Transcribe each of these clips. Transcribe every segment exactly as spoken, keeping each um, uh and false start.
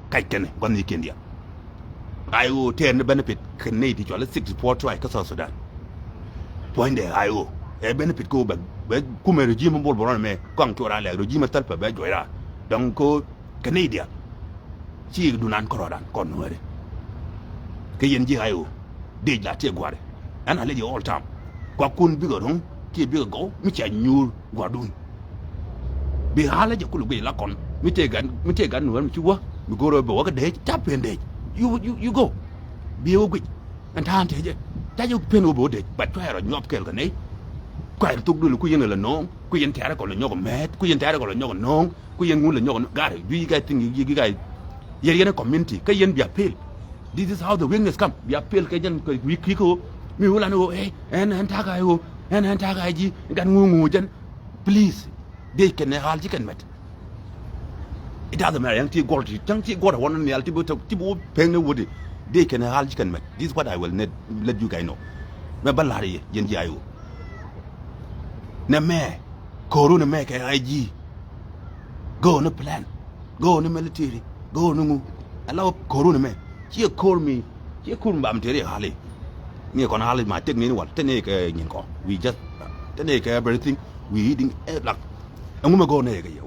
Kac kɛn gua̱n ni kiɛn diaal. I O tɛɛr ni benefit kɛ nɛy ti cɔal i̱ sixty-four tribe kä South Sudan. Puɔ̱nydɛ I O ɛ benefit kɛ ɣöö bɛ, bɛ kumɛ regime Bol Bol Rɔn ɛmɛ kɔaŋ cuɔ raan lɛk regime Salva bɛ juɔc raar. Dɔ̱ŋ kɛ ɣöö kɛ nɛy diaal. Ci dunan kärɔɔdan kɔn Nuääri. Kä yɛn ji̱ I O dec la tiɛ gua̱ri. Ɛn a lec yɛ all time. Kuakun bikɛ ro̱ŋ kiɛ bikɛ gɔw mi cia nyuur gua̱dun. Bi ɣa̱lä jɛ kul guic la kɔn mi tëë gat, mi tëë gat Nuäär mi ci wä mi go̱o̱r ɣöö bɛ wä kä dec ca pen dec. You, you, you go. Bi wä guic. Ɛn ta̱a̱n tëë jɛ ca jɛ pen ɣöö bɛ wä dec, but cuayɛ rɔ nyuɔp kɛɛl kɛ nɛy. Kuayɛ rɔ thok dul ku yɛn ɛ la nööŋ ku yɛn tɛ̈rɛ kɔn la nyɔk mɛɛt ku yɛn tɛ̈rɛ kɔn la nyɔk nööŋ. Ku yɛn ŋun la nyɔk gar, do you guys think you, you guys, yɛn yɛn a community kä yɛn bia pil. This is how the weakness come. Bia pil kɛ jɛn kɛ wi̱i̱ ki̱ kä ɣöö mi ɣöö lan ɣöö, eh, ɛn, ɛn ta̱a̱ ka ɣöö, ɛn, ɛn ta̱a̱ ka ji̱ gat ŋuŋ ŋuŋ jɛn. Please. Dec kɛn ɛ ɣa̱l ji̱ kɛn mɛt. It doesn't matter. Yɛn ti gɔl ti cäŋ ti gɔl ɛ wän nhial ti bi, ti bi wä pek ni wut i̱. Dec kɛn ɛ ɣa̱l ji̱ kɛn mɛt. This is what I will let, let you guys know. Mɛ bä la̱r yɛ yɛn ji̱ I O. Nɛ mɛ ko̱ru ni mɛ kɛ I G. Go̱o̱r ni plan. Go̱o̱r ni military. Go̱o̱r ni ŋu. Ala ko̱ru ni mɛ. Ciɛ ko̱r mi. Ciɛ ko̱r mi bam teri ɣali. Ni kɔn ɣali ma tek ni wal. Teni kɛ nyin kɔ. We just, teni kɛ everything. We eating, eh, like. Ɛŋu mɛ go̱o̱r ni kɛ yɛ.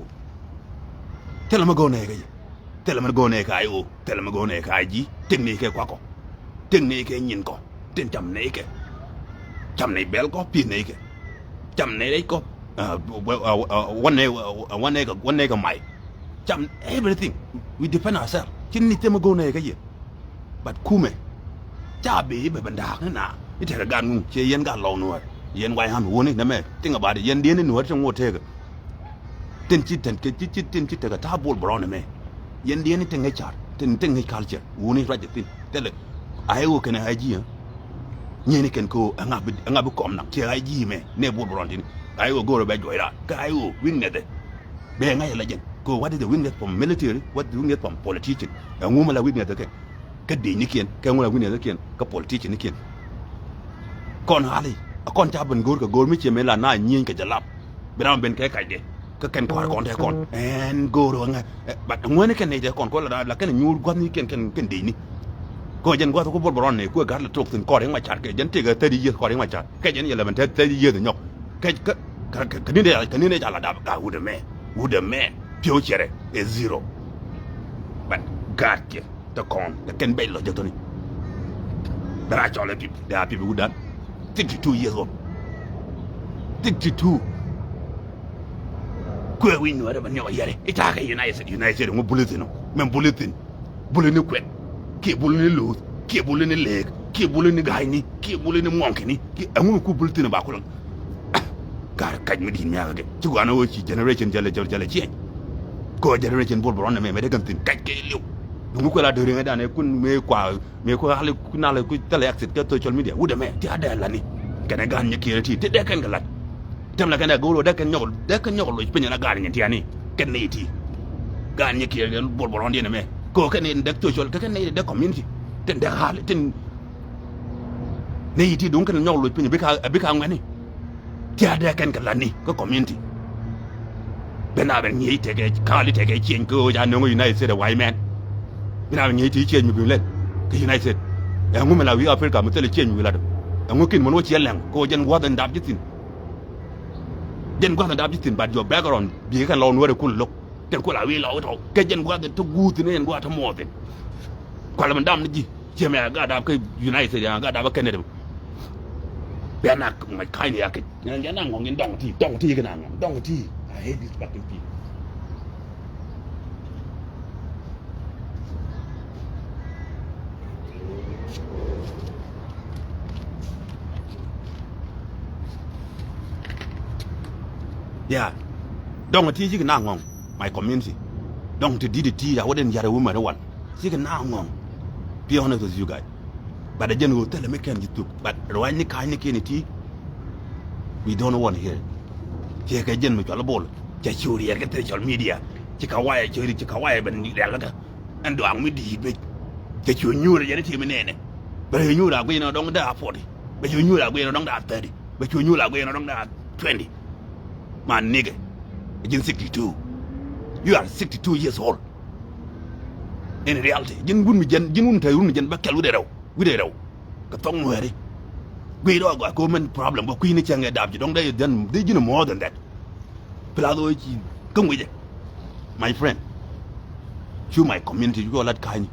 Thilɛ mɛ go̱o̱r ni kɛ yɛ. Thilɛ mɛ go̱o̱r ni kɛ I O. Thilɛ mɛ go̱o̱r ni kɛ I G. Tek ni kɛ kuakɔ. Tek ni kɛ nyin kɔ. Tin cam nɛy kɛ. Cam nɛy bɛl kɔ, pi̱i̱th nɛy kɛ. Cam nɛy rɛc kɔ. Wä nɛy, wä nɛy kɛ, wä nɛy kɛ may. Cam everything. We defend ourselves. Ci ni themɛ go̱o̱r nɛy kä yɛ. But kumɛ ca bi bɛ ben da̱a̱k ni na. I̱ tekɛ gat ŋuŋ ciɛ yɛn gat lɔw Nuäär. Yɛn way ɣän wuni nɛmɛ. Think about it. Yɛn dieen ni Nuäär ti ŋuɔ̱t tekɛ. Tin ci, tin ci, tin ci tekɛ ta̱a̱ Bol Bol Rɔn ɛmɛ. Yɛn diɛn ni tin ŋäc car, tin, tin ŋäc culture. Wuni ruac ɛ thin. Thilɛ. I O kɛn I G, eh? Nyɛn ni kɛn ko ɛŋa bi, ɛŋa bi kɔm naŋ. Ciɛ I G mɛ. Nɛ Bol Bol Rɔn tin. I O go̱o̱r bɛ juɔc raar. Kä I O weakness ɛ. Bɛ ŋa̱c ɛ la jɛn. Ko what is the weakness from military? What is the weakness from politician? Ɛŋu mɛ la weakness ɛ kɛn? Kä dec ni kiɛn, kä ŋun a wi̱n yɛn kä kiɛn, kä politician ni kiɛn. Kɔn ɣali, a kɔn ca ben go̱o̱r kɛ go̱o̱r mi ciɛ mɛ la na nyieny kɛ jɛ lap. Bi ram ben kɛ kacdɛ, kä kɛn kɔaar kɔn tɛ kɔn. Ɛn go̱o̱r ɣä ŋɛ, but ŋuäni kɛn nɛy tɛ kɔn kɔ la, la kɛn nyuur gua̱th ni kiɛn, kɛn, kɛn dec ni. Kɔ jɛn gua̱th kɔ Bol Bol Rɔn ni kuɛ ga̱r la tok thin kɔɔr in ma car kɛ jɛn tëëk thirty years kɔɔr in ma car. Kɛ jɛn eleven thirty years nyɔk. Kɛ, kɛ, kɛ, kɛ, kɛ ni dee, kɛ ni dee ca la dap, ga wut ɛmɛ, wut ɛmɛ, piɛw cɛrɛ, ɛ zero. But ga̱a̱t kiɛ. Te kɔn te kɛn bɛc lɔ jɛ thoni. Bɛ ra cɔl ɛ pip, dee a pip wut dan. Sixty two years old. Sixty two. Kuɛ wi̱ny nuɔ̱ɔ̱rɛ bɛ niɔk yɛrɛ. I̱ ta̱a̱ kɛ United States, United States ŋu bulithin ɔ. Mɛn bulithin. Bulini kuɛt. Kiɛ bulini lo̱o̱th. Kiɛ bulini leek. Kiɛ bulini ga̱a̱cni. Kiɛ bulini muɔ̱ŋkini. Kiɛ ɛŋu ku bulithin ɔ ba kulɛ. Ga̱a̱r kac mi di̱i̱t miakä kɛ. Ci gua̱a̱n ɣöö ci generation jälɛ, jälɛ, jälɛ change. Kɛ ɣöö generation Bol Bol Rɔn ɛmɛ mɛ dee kɛn thi̱n kac kɛ liw. Duŋ kuɛ la dööriŋ ɛ danɛ kun mëë kua, mëë kua hali kun nalɛ ku thilɛ exit kɛ social media. Wut ɛmɛ ti a dee lani. Kɛnɛ ga̱a̱n nyɛ kiɛrɛ ti, ti dee kɛn kɛ lat. Tɛm la kɛn dee go̱o̱r ɣöö dee kɛn nyɔk, dee kɛn nyɔk loc piny ala ga̱a̱n nyɛ tiani. Kɛn ni ti. Ga̱a̱n nyɛ kiɛrɛ Bol Bol Rɔn diɛn ɛmɛ. Kɛ ɣöö kɛn ni dee social, kɛ kɛn ni dee community. Tin dee hali, tin Ni ti duŋ kɛn nyɔk loc piny, bika, bika ŋuɛni. Tia̱a̱ dee kɛn kɛ latni kä community. Bɛ na bɛ ŋi̱eec tekɛ ka̱a̱li tekɛ cieny kä ɣöö ca nöŋ United States ɛ wa̱i̱ mɛn. Bɛ na bɛ ŋi̱eec ti cieny mi bi lɛl kä United States. Ɛŋu mi la wi̱i̱ Africa mi thilɛ cieny mi bi lat. Ɛŋu kin män wä ciɛ lɛŋ kä ɣöö jɛn gua̱th ɛn dap ji̱ thi̱n. Jɛn gua̱th ɛn dap ji̱ thi̱n, but your background bi kɛn lɔw nuɔ̱ɔ̱rɛ kun lo̱k. Tɛn kuɛ la wi̱i̱ lɔw itɔ kɛ jɛn gua̱th tɔ guuth ni jɛn gua̱th tɔ muɔth in. Kualɛ mi dam ni ji̱ ciɛ mɛ a gat dap kä United States a gat dap kä Canada. Bɛ na ŋuac ka̱ny ni a kec. Jɛn na ŋɔŋ in dɔŋ ti, dɔŋ ti kɛ na ŋɔŋ, dɔŋ ti. I hate this fucking people. Yeah. Dɔŋ ti cikɛ na ŋɔŋ my community. Dɔŋ ti di̱t ti a wä den yar a wä mɛn wal. Cikɛ na ŋɔŋ. Be honest with you guys. But a jɛn ɣöö thilɛ mi kɛn ji̱ thuk. But ruac ni ka̱ny ni kiɛn ti. We don't want to hear it. Ciɛ kɛ jɛn mi cual bol. Cɛ ci wä riɛr kɛ thil social media. Ci ka wayɛ, ci ka wayɛ ben riɛl kɛ. Ɛn duaŋ mi di̱i̱t mec. Cɛ cu nyuur ɛ jɛn i̱ ti mi nɛɛnɛ. Bɛ cu nyuur a guic ɛn ɔ dɔ̱ŋ dee a forty. Bɛ cu nyuur a guic ɛn ɔ dɔ̱ŋ dee a thirty. Bɛ cu nyuur a guic ɛn ɔ dɔ̱ŋ dee a twenty. Man nigga. Ɛ ji̱n sixty two. You are sixty two years old. In reality, ji̱n wut mi jɛn, ji̱n wut mi te wut mi jɛn bä kɛl wi̱cdɛ rɛw, wi̱cdɛ rɛw. Kɛ thok Nuääri. Guiy rɔ gɔaa kɛ mɛn problem bä kui̱ni cäŋ ɛ dap ji̱ dɔ̱ŋ dee, dee ji̱n more than that. Plus ɣöö ci kä ŋuicɛ. My friend, cu my community cu lat ka̱ny.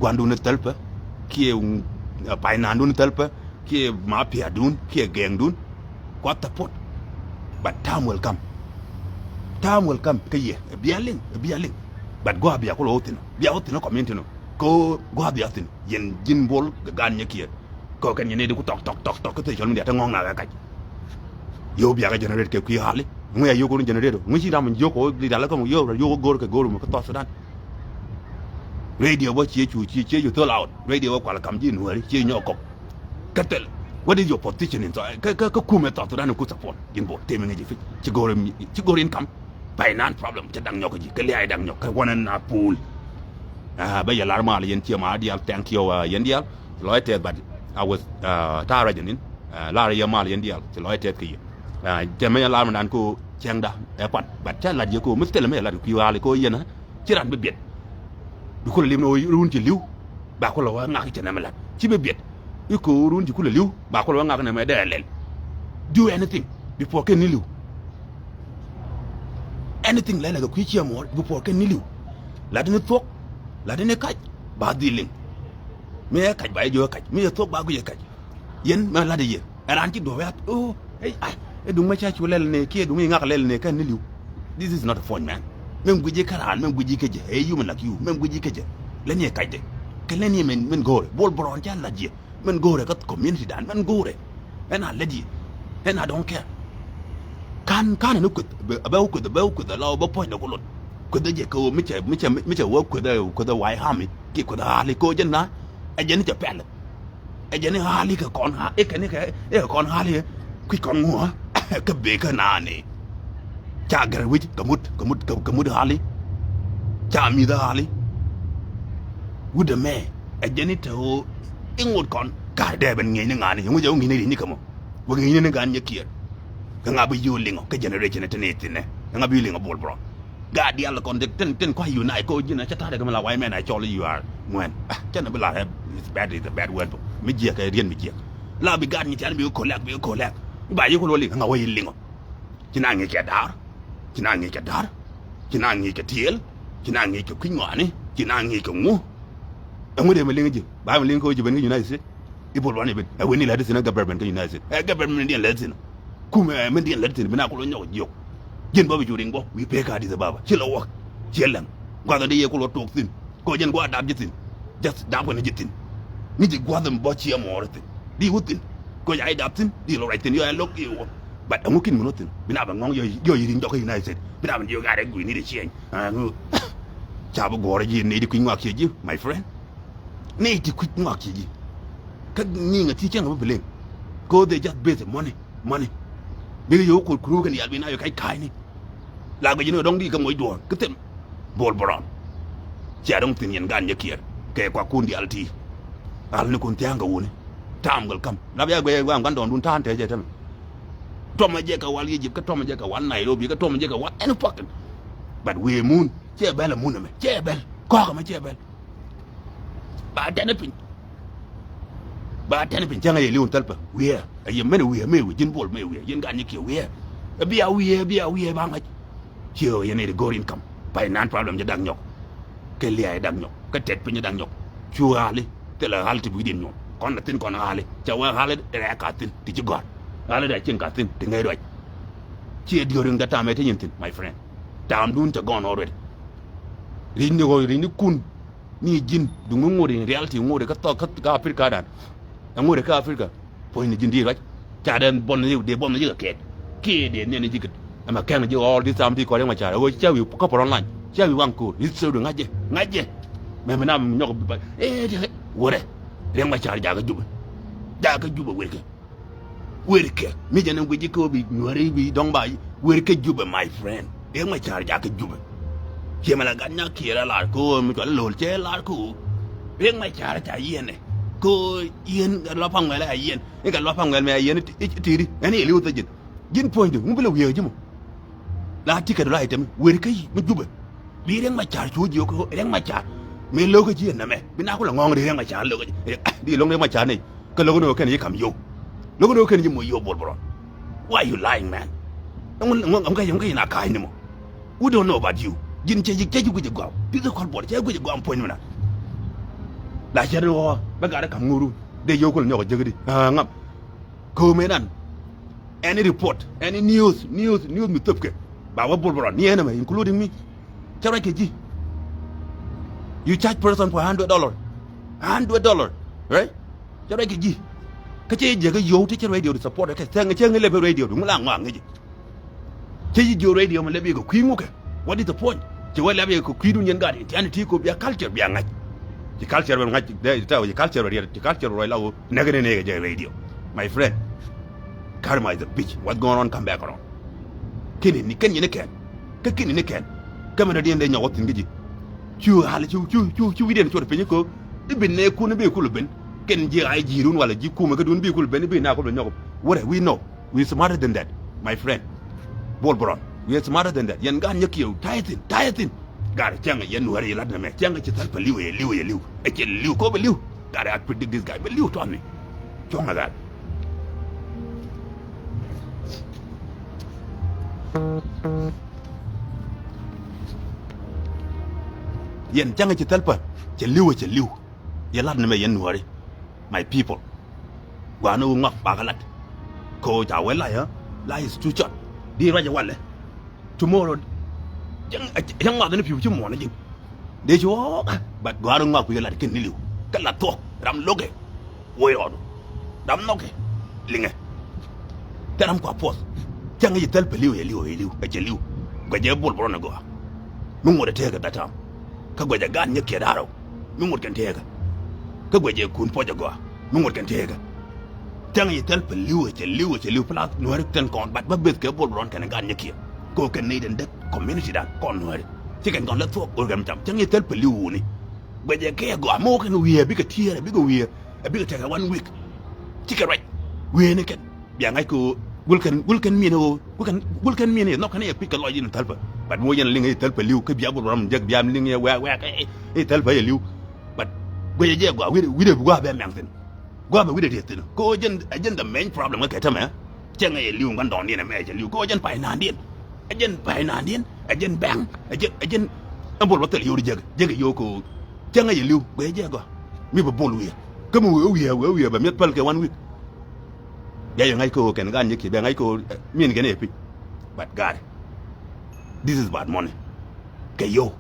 Gua̱ndun thäl pä kiɛ, uh, pa̱y na̱a̱ndun thäl pä kiɛ mapiadun kiɛ gɛŋdun. Kuath support. But time will come. Time will come kä yɛ bia liŋ, bia liŋ. But gua̱a̱ bia kulɛ wä thi̱n, bia wä thi̱n community nɔ. Kɛ gua̱a̱ bia thi̱n yɛn ji̱n Bol kɛ gan nyɛ kiɛ. Kɛ kɛn yɛn ni di ku tɔk tɔk tɔk tɔk kä social media te ŋɔ̱ŋ na kɛ kac. Yio̱w biakä generate kɛ kui̱ hali. Ŋui̱ a yio̱w kɛ wun generate ŋui̱ ci ram jiök kɛ wä li dal kä yio̱w yio̱w kɛ go̱r kɛ go̱r mɛ kä South Sudan. Radio bä cie cu cie cie cu thol out. Radio bä kual kam ji̱ Nuääri cie nyɔk kɔk. Kä thil, what is your position in South, kä kä kä kumɛ South Sudan ku support ji̱n Bol tëë mi ŋi̱c ji̱ fic ci go̱r mi ci go̱r in kam. Finance problem cɛ da̱ŋ nyɔk ji̱ kɛ lia̱a̱ da̱ŋ nyɔk kɛ wanɛ na pool. Ah, bä yɛ lar mal yɛn ciɛ ma dial, thank you, ah, yɛn dial. Lɔy tɛth, but I was, ah, ta̱a̱ rɛc nin. Ah, lar yɛ mal yɛn dial ci lɔy tɛth kɛ yɛ. Ah, cɛ mɛ yɛ lar ma dan ko cɛŋda ɛ pat, but cɛ lat yɛ ko mi thilɛ mɛ yɛ lat kui̱ wali ko yɛn, ah, ci ran bi biɛt. Bi kulɛ li̱w ni run ci li̱w. Ba kulɛ wä ŋak cɛ nɛmɛ lat ci bi biɛt. I̱ ko run ci kulɛ li̱w ba kulɛ wä ŋak nɛmɛ dee lɛl. Do anything before kɛn ni li̱w. Anything lɛlɛ kɛ kui̱ ciɛ muɔ̱ɔ̱r before kɛn ni li̱w. Lat ni thuɔ̱k, lat ni kac, ba dhil liŋ. Mi ɛ kac ba jɛ jiök ɛ kac, mi ɛ thuɔ̱k ba guic ɛ kac. Yɛn mɛ lat yɛ ɛ raan ci duɔ̱ɔ̱p yath. Oh, ɛ, ah, ɛ duŋ mɛ ca cu lɛl ni kiɛ duŋ iŋak lɛl ni kɛn ni li̱w. This is not a fun, man. Mɛn guic ikä raan, mɛn guic ikä jɛ, ɛ human like you, mɛn guic ikä jɛ. Lɛn yɛ kacdɛ kɛ lɛn yɛ mɛn, mɛn go̱o̱rɛ Bol Bron ca lat yɛ. Mɛn go̱o̱rɛ kä community dan, mɛn go̱o̱rɛ. Ɛn a lät yɛ. Ɛn a don't care. Ka̱n, ka̱n ɛn kueth, bɛ, bɛ kueth, bɛ kueth ala bä puɔ̱nydɛ ku lot. Kueth jɛ kɛ ɣöö mi cɛ, mi cɛ, mi cɛ wä kueth, kueth White Army kiɛ kueth hali kɛ ɣöö jɛn na ɛ jɛn cɛ pɛl. Ɛ jɛn hali kɛ kɔn ha, ɛ kɛn kɛ, ɛ kɛ kɔn hali kui̱c kɔn ŋuɔ. Kä bëë kä nani. Ca gɛr wi̱c kɛ mut, kɛ mut, kɛ, kɛ mut hali. Ca mi̱th hali. Wut ɛmɛ ɛ jɛn i̱ te ɣöö i̱ ŋot kɔn ka̱r dee ben ŋi̱eecni ŋa̱a̱ni yɛ ŋuc ɛ wä ŋi̱eecni ri ni kɛ mɔ. Wä ŋi̱eecni ni ŋa̱a̱n nyɛ kiɛɛr. Kɛ ŋa bi yio̱o̱ liŋɔ kä generation ɛ te ni thi̱n ɛ, kɛ ŋa bi yio̱o̱ liŋɔ Bol Bron. Gaat diaal kɔn dek tin, tin kua unite kɛ ɣöö ji̱n ɛ cä ta̱a̱dɛ kɛ mi la way mɛn ɛ cɔl i̱ you are ŋuɛn. Ah, cä ni bi la ɛ, it's bad, it's a bad word bä. Mi jiɛk kɛ rien mi jiɛk. La bi gaat nyi tian bi kɛ collect, bi kɛ collect. Ba yi kɛ luɔl i̱ ŋa wä yi liŋɔ. Ci na ŋi̱i̱c kɛ da̱r. Ci na ŋi̱i̱c kɛ da̱r. Ci na ŋi̱i̱c kɛ tiɛɛl. Ci na ŋi̱i̱c kɛ kui̱ny ŋɔaani. Ci na ŋi̱i̱c kɛ ŋu. Ɛŋu dee mi liŋ ji̱ ba mi liŋ kɛ ɣöö ji̱ ben kä United States. I̱ Bol Bron i̱ ben ɛ wen ni lät thi̱n ɛ government kä United States. Ɛ government diɛn lät thi̱n. Kumɛ mɛn diɛn lät thi̱n bi na kulɔ nyɔk jiök. Ji̱n bä bi cu riŋ bä wi̱i̱ pek kä Addis Ababa ci lɔ wäk. Ci lɛŋ gua̱th ɛn di yɛ kulɔ tok thi̱n. Kɛ ɣöö jɛn gua̱a̱r dap ji̱ thi̱n. Just dap kɛn ji̱ thi̱n. Ni ji̱ gua̱th ɛn bä ci ɛmɔɔr thi̱n di wä thi̱n. Kɛ ɣöö ca ji̱ dap thi̱n di lɔ ruac thi̱n yɔ ɛ lo̱k i̱ wä. But ɛŋu kin mi nɔ thi̱n bi na bɛ ŋɔ̱ŋ yɔ yɔ yɛ ri̱ŋ jɔk kä United States bi na bɛ jiök gat ɛ gui̱n ni di ciɛny. Ɛŋu ca bi guɔ̱ɔ̱r ji̱ nɛy di kui̱ny ŋɔak ciɛ ji̱, my friend. Nɛy ti kui̱c ŋɔak ciɛ ji̱. Kä nyiŋ ɛ ti cäŋ ɛ bä bi leŋ. Kɛ ɣöö they just base money, money. Bikɛ yio̱w kut kuruuk kɛn diaal bi na yɛ kac ka̱a̱cni. La guic ni dɔ̱ŋ di kɛ moc duɔ̱ɔ̱r kä thil. Bol Bron. Cia dɔ̱ŋ thi̱n yɛn gan nyɛ kiɛɛr kɛ kuakun diaal ti. Ɣal ni kun thia̱a̱ŋ kɛ wuni. Ta̱a̱m gɔl ka̱m la bia guic ɛ gua̱a̱ŋ gua̱n dɔ̱ŋ dun ta̱a̱n tɛcɛ tämɛ. Tuɔmɛ jɛ kɛ wal Egypt kä tuɔmɛ jɛ kɛ wal Nairobi kä tuɔmɛ jɛ kɛ wal any fucking. But wëë mun cɛ bɛl ɛ mun ɛmɛ cɛ bɛl kɔk ɛmɛ cɛ bɛl. Ba tɛn piny. Ba tɛn piny cäŋ ɛ yɛ li̱w thäl pɛ wiee. Ɛ yɛ mɛn wiee mëë wiee ji̱n Bol mëë wiee yɛn gan nyɛ kiɛ wiee. Ɛ bia wiee bia wiee ba ŋa̱c. Ciɛ ɣöö yɛn ɛ ri go̱o̱r in kam pay nan problem jɛ dak nyɔk. Kɛ lia̱a̱ dak nyɔk kɛ tɛt piny dak nyɔk. Cu ɣa̱li thilɛ ɣa̱l ti bi wi̱cdiɛn nyuɔ̱n kɔn ɛ thi̱n kɔn ɣa̱li cɛ wee ɣa̱li rɛɛ ka thi̱n ti ci gɔ̱a̱r. Ɣa̱li rɛɛ cieŋ ka thi̱n ti ŋäc ruac. Ciɛ diöör in gat tam ɛ te nyin thi̱n my friend. Tamdun cɛ gɔn already. Ri̱cni ɣöö ri̱cni kun. Ni ji̱n duŋ mi ŋot in reality ŋot in kä thɔk kä Africa dan. Ɛ ŋot in kä Africa. Puɔ̱ny ni ji̱n di ruac. Ca dee buɔth ni ji̱ dee buɔth ni ji̱ kɛ kɛɛt. Kiɛ dee niɛn ni ji̱ kɛ ɛmɛ kɛn ni ji̱ all this time ti kɔn Riek Machar ɛ ɣöö cia wi̱i̱ kä pɔr online cia wi̱i̱ waŋ ko̱r history du ŋa̱cɛ ŋa̱cɛ. Mɛ mi nam nyɔk bi ba ee ti wurɛ. Riek Machar jakä Jubɛ. Jakä Jubɛ wurɛ kɛ. Wërkɛ mi jɛn ɛn guic ji̱ kä ɣöö bi Nuääri bi dɔ̱ŋ ba wërkɛ Jubɛ my friend. Riek Machar jakä Jubɛ. Ciɛ mɛ la gat nyak kiɛ la lar kä ɣöö mi cɔal lo̱l cɛ lar kä ɣöö Riek Machar ca yiɛn ɛ kä ɣöö yiɛn luapaŋ wɛl ɛ a yiɛn in kɛ luapaŋ wɛl mɛ a yiɛn. Tiri ɛn iɛ li̱w thä ji̱n ji̱n puɔ̱nydu ŋu bi lɛ wiee ji̱ mɔ. La ti kɛ dɔla item wërkɛ mi Jubɛ. Bi Riek Machar cu jiök Riek Machar. Mëë lo̱kä ji̱ ɛn nɛmɛ bi na kulɛ ŋɔ̱ɔ̱ŋ Riek Machar lo̱kä ji̱. Di lo̱ŋ Riek Machar ni kä lo̱kä ni ɣöö kɛn ji̱ ka̱m yio̱w. Lo̱kä ni ɣöö kɛn ji̱ moc yio̱w Bol Bol Rɔn. Why you lying, man? Ɛŋu, ɛŋu, ɛŋu kɛ, ɛŋu kɛ in a ka̱a̱c ni mɔ? We don't know about you. Ji̱n cɛ ji̱, cɛ ji̱ guic ɛ gɔam. Pi̱th ɛ kɔl Bol cɛ guic ɛ gɔam puɔ̱ny mi na. La cɛ ri ɣɔɔ bɛ gat ɛ ka̱m ŋuuru. Dee yio̱w kulɛ nyɔk ɛ jäk di. Aa, ŋam. Ko̱o̱m ɛnan. Any report, any news, news, news mi thöpkɛ ba wä Bol Bol Rɔn ni ɛn ɛmɛ, including me. Cä ruac kɛ ji̱. You charge person for hundred dollar. Hundred dollar, right? Cä ruac kɛ ji̱. Kä cä ji̱ jiäkä yio̱w ti cä radio di support kɛ thɛŋ cä ŋä lɛpɛ radio di ŋu la ŋɔak ŋäci. Cä ji̱ jiöör radio mi lɛp yɛ kɛ kui̱ ŋukɛ. What is the point? Ci wee lɛp yɛ kɛ kui̱dun yɛn gaat in tiani ti ko bia culture bia ŋa̱c. Ci culture bɛ ŋa̱c dee tɛw ci culture bɛ riɛt ci culture bɛ ruac la ɣöö näk ni ni kɛ jɛ radio. My friend, karma is a bitch. What's going on? Come back around. Kini ni kɛn yini kɛn. Kä kini ni kɛn. Kä mɛn rɔ diɛn dee nyɔk wä thi̱n kä ji̱. Cu hal cu cu cu cu wi̱diɛn cuɔt piny ko. I̱ bin ne kun i̱ bi kul ben. Kɛn ji̱ a i̱ ji̱run wala ji̱ kumɛ kä dun bi kul ben i̱ bi na kul ben nyɔk. What we know. We smarter than that, my friend. Bol Bol Rɔn, we are smarter than that. Yɛn gaat nyɛ kiɛw, ta̱yɛ thi̱n, ta̱yɛ thi̱n. Gaat cäŋ yɛn Nuäri yɛ lat nɛmɛ, cäŋ ci thäl pɛ li̱w, yɛ li̱w, yɛ li̱w. Ɛ cɛ li̱w, ko bɛ li̱w. Gaat, I predict this guy, bɛ li̱w tɔn ni. Cuɔ̱ŋ ɛ gaat. Yɛn cäŋ ci thäl pɛ, cɛ li̱w, cɛ li̱w. Yɛ lat nɛmɛ yɛn Nuäri. My people. Gua̱a̱n ɣöö ŋɔak bakɛ lat. Kɛ ɣöö ca wee lac ɣä, life is too short. Di ruac ɛ walɛ. Tomorrow cä ŋɔath ni pi̱u ci muɔ̱ɔ̱n ji̱n. Dee ci ɣɔɔk. But gua̱a̱n ɣöö ŋɔak kui̱ lat kɛn ni li̱w. Kä la thuɔ̱k ram lo̱kɛ. Woi rɔɔdu. Ram nhɔkɛ. Liŋɛ. Thil ram kua puɔth. Cäŋ i̱ thil pɛ li̱w ɛ li̱w ɛ li̱w ɛ cɛ li̱w. Guɛcɛ Bol Bol Rɔn ɛ gɔaa. Mi ŋuɔ̱t ɛ tëëkɛ that time. Kä guɛcɛ gaat nyɛ kiɛ da̱rä. Mi ŋuɔ̱t kɛn tëëkɛ. Kä guɛcɛ kun puɔ̱c ɛ gɔaa. Mi ŋuɔ̱t kɛn tëëkɛ. Cäŋ i̱ thil pɛ li̱w ɛ cɛ li̱w ɛ cɛ li̱w plus Nuäri thin kɔn but bä beth kɛ Bol Bol Rɔn kɛn gaat nyɛ kiɛ. Kɛ ɣöö kɛn nɛy den däk community dan kɔn Nuäri. Ci kɛn kɔn lɛ thuɔ̱k ɣöö kɛn cam cäŋ i̱ thil pɛ li̱w wuni. Guɛcɛ kɛ gɔaa mi wä kɛn wiee bikɛ tiɛɛr ɛ bikɛ wiee ɛ bikɛ tekɛ one week. Cikɛ ruac wiee ni kɛn. Bia ŋa̱c kɛ ɣöö gul kɛn, gul kɛn miɛn ɣöö gul kɛn, gul kɛn miɛn i̱ nhɔk kɛn i̱ pi̱c kɛ lɔc in thäl pä. But mi wä yɛn liŋ i̱ thäl pä li̱w kä bia Bol Bol Rɔn jek bia liŋ i̱ wɛɛk wɛɛk i̱ thäl pä i̱ li̱w. But guic ɛ jɛ gɔaa wi̱cdɛ, wi̱cdɛ bi gɔaa bɛ mɛŋ thi̱n. Gɔaa bɛ wi̱cdɛ tieth thi̱n. Kä ɣöö jɛn, ɛ jɛn the main problem kä kɛ tämɛ. Cɛ ŋäc ɛ li̱w ŋuan dɔɔndiɛn ɛmɛ cɛ li̱w kä ɣöö jɛn pay na̱a̱ndiɛn. Ɛ jɛn pay na̱a̱ndiɛn ɛ jɛn bɛŋ ɛ jɛn, ɛ jɛn. Ɛn Bol bä thil yio̱w di jek jek yio̱w kɛ ɣöö cɛ ŋäc ɛ li̱w guic ɛ jɛ gɔaa. Mi bɛ Bol wiee kä mi wee wiee wee wiee bɛ mi̱eth päl kɛ one week. Bia yɛ ŋa̱c kɛ ɣöö kɛn gaat nyɛ kiɛ bia ŋa̱c kɛ ɣöö miɛn kɛn ɛ pi̱c. But gaat, this is about money. Kɛ yio̱w.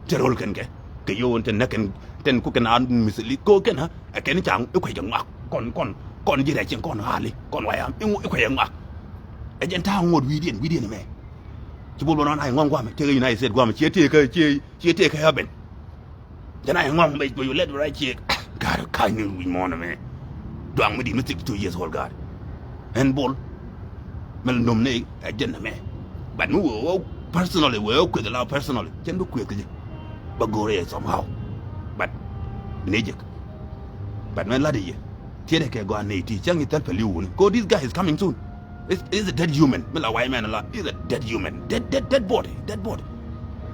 Te ro̱l kɛn kɛ kɛ yio̱w ɛn te näk kɛn tɛn ku kɛn a misili ko kɛn a ɛ kɛn ca̱ŋ i̱ kuec kɛ ŋɔak kɔn kɔn kɔn ji̱ rɛc cieŋ kɔn ɣa̱li kɔn wayam i̱ kuec kɛ ŋɔak. Ɛ jɛn ta̱a̱ ŋuɔ̱t wi̱i̱diɛn wi̱i̱diɛn ɛmɛ. Ci Bol Bol Rɔn a yɛ ŋɔ̱ŋ gua̱a̱mɛ tëëkɛ United States gua̱a̱mɛ ciɛ tëëkɛ ciɛ ciɛ tëëkɛ heaven. Jɛn a yɛ ŋɔ̱ŋ mɛ bɛ you let right ciɛ. Ga̱r ka̱ny ni wi̱c muɔ̱ɔ̱n ɛmɛ. Duaŋ mi di̱t mi sixty two years old ga̱r. Ɛn Bol. Mɛ lɛ nom ni ɛ jɛn ɛmɛ. But mi wee wee personally wee wee kueth la personally cɛn bi kueth kɛ jɛ. Bä go̱o̱r yɛ somehow. But ni jek. But mɛ lat yɛ. Tiɛt kɛ gɔaa ni ti cɛŋ i̱ thɛl pɛ li̱w wuni ko this guy is coming soon. Is is a dead human. Mi la white man la is a dead human. Dead dead dead body, dead body.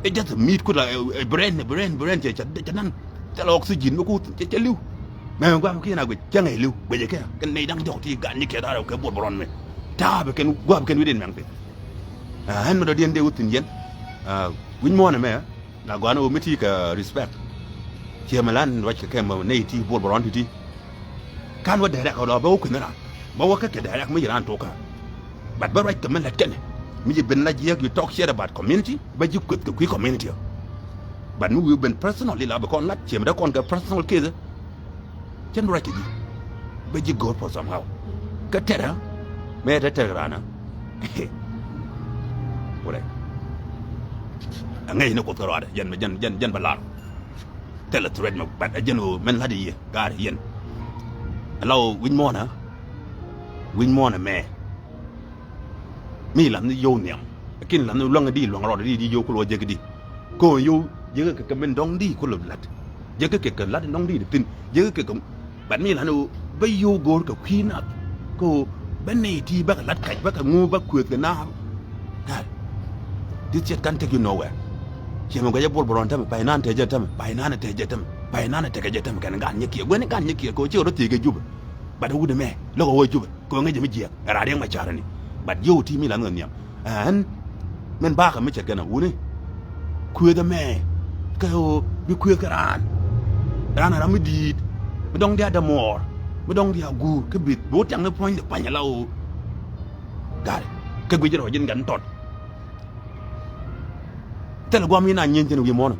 It just a meat kut la a brain, a brain, brain cɛ cɛ nan. Cɛ la oxygen mi kut cɛ cɛ li̱w. Mɛ guam kiɛn a guic cɛ ŋɛc li̱w guic kɛ kɛ nɛy da̱ŋ jɔk ti gan ni kɛ da̱r kɛ Bol Bol Rɔn mɛ. Ta̱a̱ bi kɛn guam kɛn wi̱diɛn mɛŋ piny. Ɛn mi dɔ̱diɛn dee wä thi̱n yɛn. Wi̱c muɔ̱ɔ̱n ɛmɛ. La gɔaa ni ɣöö mi ti kɛ respect. Ciɛ mi lan ruac kɛ kɛ mɛ nɛy ti Bol Bol Rɔn ti̱ti̱. Ka̱n wä direct ɔ lɔ bä wä kueth ni raan bä wä kä kɛ direct mi ci raan tok kä. But bä ruac kɛ mi lät kɛnɛ mi ci ben la jiɛk you talk shit about community bä ji̱ kueth kɛ kui̱ community ɔ. But mi wi̱i̱ ben personally la bi kɔn lat ciɛ mi dee kɔn kɛ personal case. Cɛn ruac kɛ ji̱ bä ji̱ go̱o̱r puɔth somehow. Kä tɛrɛ mɛ tɛ tɛrɛ raan. Wurɛ. Aŋäc ni kuoth kä ruaadɛ jɛn jɛn jɛn jɛn bä lar. Thilɛ threat mɛ but ɛ jɛn ɣöö mɛn la̱t i̱ yɛ gaar i̱ yɛn. Ɛ la ɣöö wi̱c muɔ̱ɔ̱nä wi̱c muɔ̱ɔ̱nä mɛ. Mi la̱th ni yio̱w nhiam lakin la̱th ni luäŋ di luäŋ rɔɔd di di yio̱w kulɛ wä jek di. Ko̱o̱n yio̱w jek kɛ kɛ min dɔ̱ŋ di kulɛ la̱t. Jek kɛ kɛ la̱t dɔ̱ŋ di di thi̱n jek kɛ kɛ. But mi la̱t ni ɣöö bä yio̱w go̱o̱r kɛ kui̱ nath. Kä ɣöö bä nɛy ti bä kɛ la̱t kac bä kɛ ŋu bä kuëth kɛ na. Gal. This shit can't take you nowhere. Ciɛ mɛ guɛcɛ Bol Bol Rɔn tämɛ, pay nan te jɛ tämɛ, pay nan te jɛ tämɛ, pay nan te jɛ tämɛ kɛn gan nyɛ kiɛ, guɛni gan nyɛ kiɛ kɛ wä ciɛ rɔ thiek kɛ Jubɛ. But wut ɛmɛ lo̱k ɛ wä Jubɛ kɛ wä ŋäc jɛ mi jiɛk ɛ raar riɛk ma carɛ ni. But yio̱w ti mi la nhɔk nhiam. Ɛn min bakɛ mi ce̱tkɛ na wuni. Kuëth ɛmɛ kɛ ɣöö bi kuëth kɛ raan. Raan ɛ ram mi di̱i̱t mi dɔ̱ŋ diaal dämuɔɔr mi dɔ̱ŋ diaal guur kä bi bi wä tiaŋ ni puɔ̱ny di pa̱ny ala ɣöö. Gari kɛ guic rɔ ji̱n gɛn tɔt. Thilɛ guam in a nyieny thi̱n wi̱i̱ muɔ̱ɔ̱n.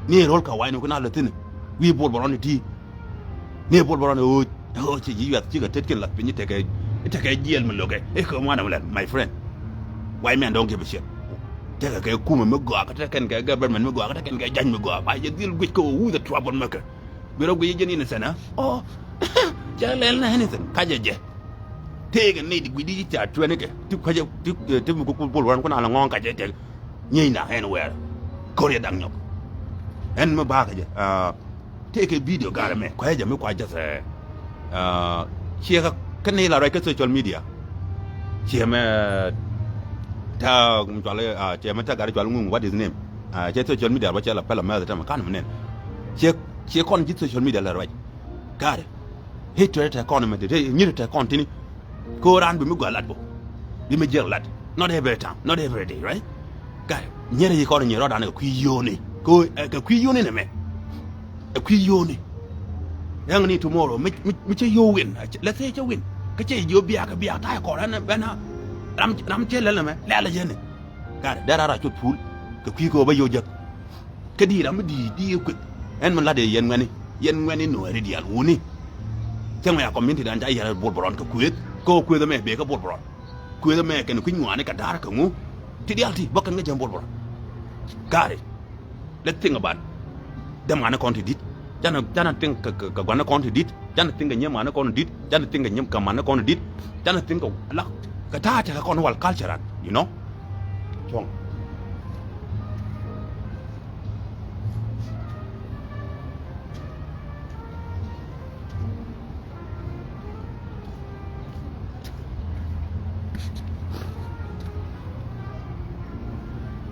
Ni ro̱l ka wa̱i̱ ni ku na lät thi̱n wi̱i̱ Bol Bol Rɔn i̱ ti̱i̱. Ni Bol Bol Rɔn i̱ ɣööc ɣööc ci ji̱ yuɛth cikɛ tet kiɛn lath piny i̱ tekɛ i̱ tekɛ jiɛɛl mi lo̱kɛ i̱ kɛ ŋuan ɛmɛ lɛl my friend. White man don't give a shit. Tekɛ kɛ kumɛ mi gɔaa kä tekɛn kɛ government mi gɔaa kä tekɛn kɛ judge mi gɔaa ba yɛ dhil guic kɛ who the trouble maker. Bi rɔ guic i̱ ji̱n innocent ɛ ɔ cɛ lɛl na anything kacɛ jɛ. Tëëkɛ nɛy ti gui̱cdi ca tuɛnikɛ ti kuecɛ ti ti mi ku Bol Bol Rɔn kun a la ŋɔ̱ɔ̱ŋ kacɛ tɛk. Nyieyna ɛn wɛɛr ko̱r yɛ da̱ŋ nyɔk. Ɛn mi ba̱a̱ kɛ jɛ tëëkɛ video garɛ mɛ kuecɛ jɛ mi kua jɛ thɛ. Ciɛ kä kä nɛy la ruac kä social media. Ciɛ mɛ ta mi cual ciɛ mɛ ta garɛ cual ŋuŋ what is name. Ciɛ social media ruac cɛ la pɛl amɛth tɛmɛ kan mi nɛn. Ciɛ ciɛ kɔn ji̱ social media la ruac. Garɛ. Hate tɛ kɔn mɛ te nyiri tɛ kɔn tini. Ko ran bi mi gua lat bo. Bi mi jiɛk lat. Not every time, not every day, right? Garɛ. Nyiri yi kɔn nyiri rɔdan kɛ kui̱ yoni. Ko kɛ kui̱ yoni nɛ mɛ. Ɛ kui̱ yoni. Ɛŋ ni tomorrow mi mi mi cɛ yo win. Let's say cɛ win. Kä cɛ yo biak biak ta kɔn ran bɛna. Ram ram cɛ lɛl mɛ lɛl yɛn. Garɛ dɛ rara cut pul. Kɛ kui̱ ko ba yo jɛk. Kä di ram mi di di kueth. Ɛn mi lat yɛ yɛn ŋuɛni yɛn ŋuɛni nuɔɔri diaal wuni. Cäŋ mɛ ya community dan ca yɛn Bol Bol Rɔn kɛ kueth kɛ kueth mɛ bee kɛ Bol Bol Rɔn. Kueth mɛ kɛn kui̱ ŋuani kɛ da̱r kɛ ŋu. Ti diaal ti bä kɛn ŋä jɛn Bol Bol Rɔn. Gari. Let's think about. Dämani kɔn ti dit. Canɛ canɛ think kɛ kɛ guani kɔn ti dit. Canɛ think kɛ nyimani kɔn ti dit. Canɛ think kɛ nyim kɛ mani kɔn ti dit. Canɛ think kɛ la kɛ ta̱a̱ tekɛ kɔn wal culture an you know. Cuɔ̱ŋ.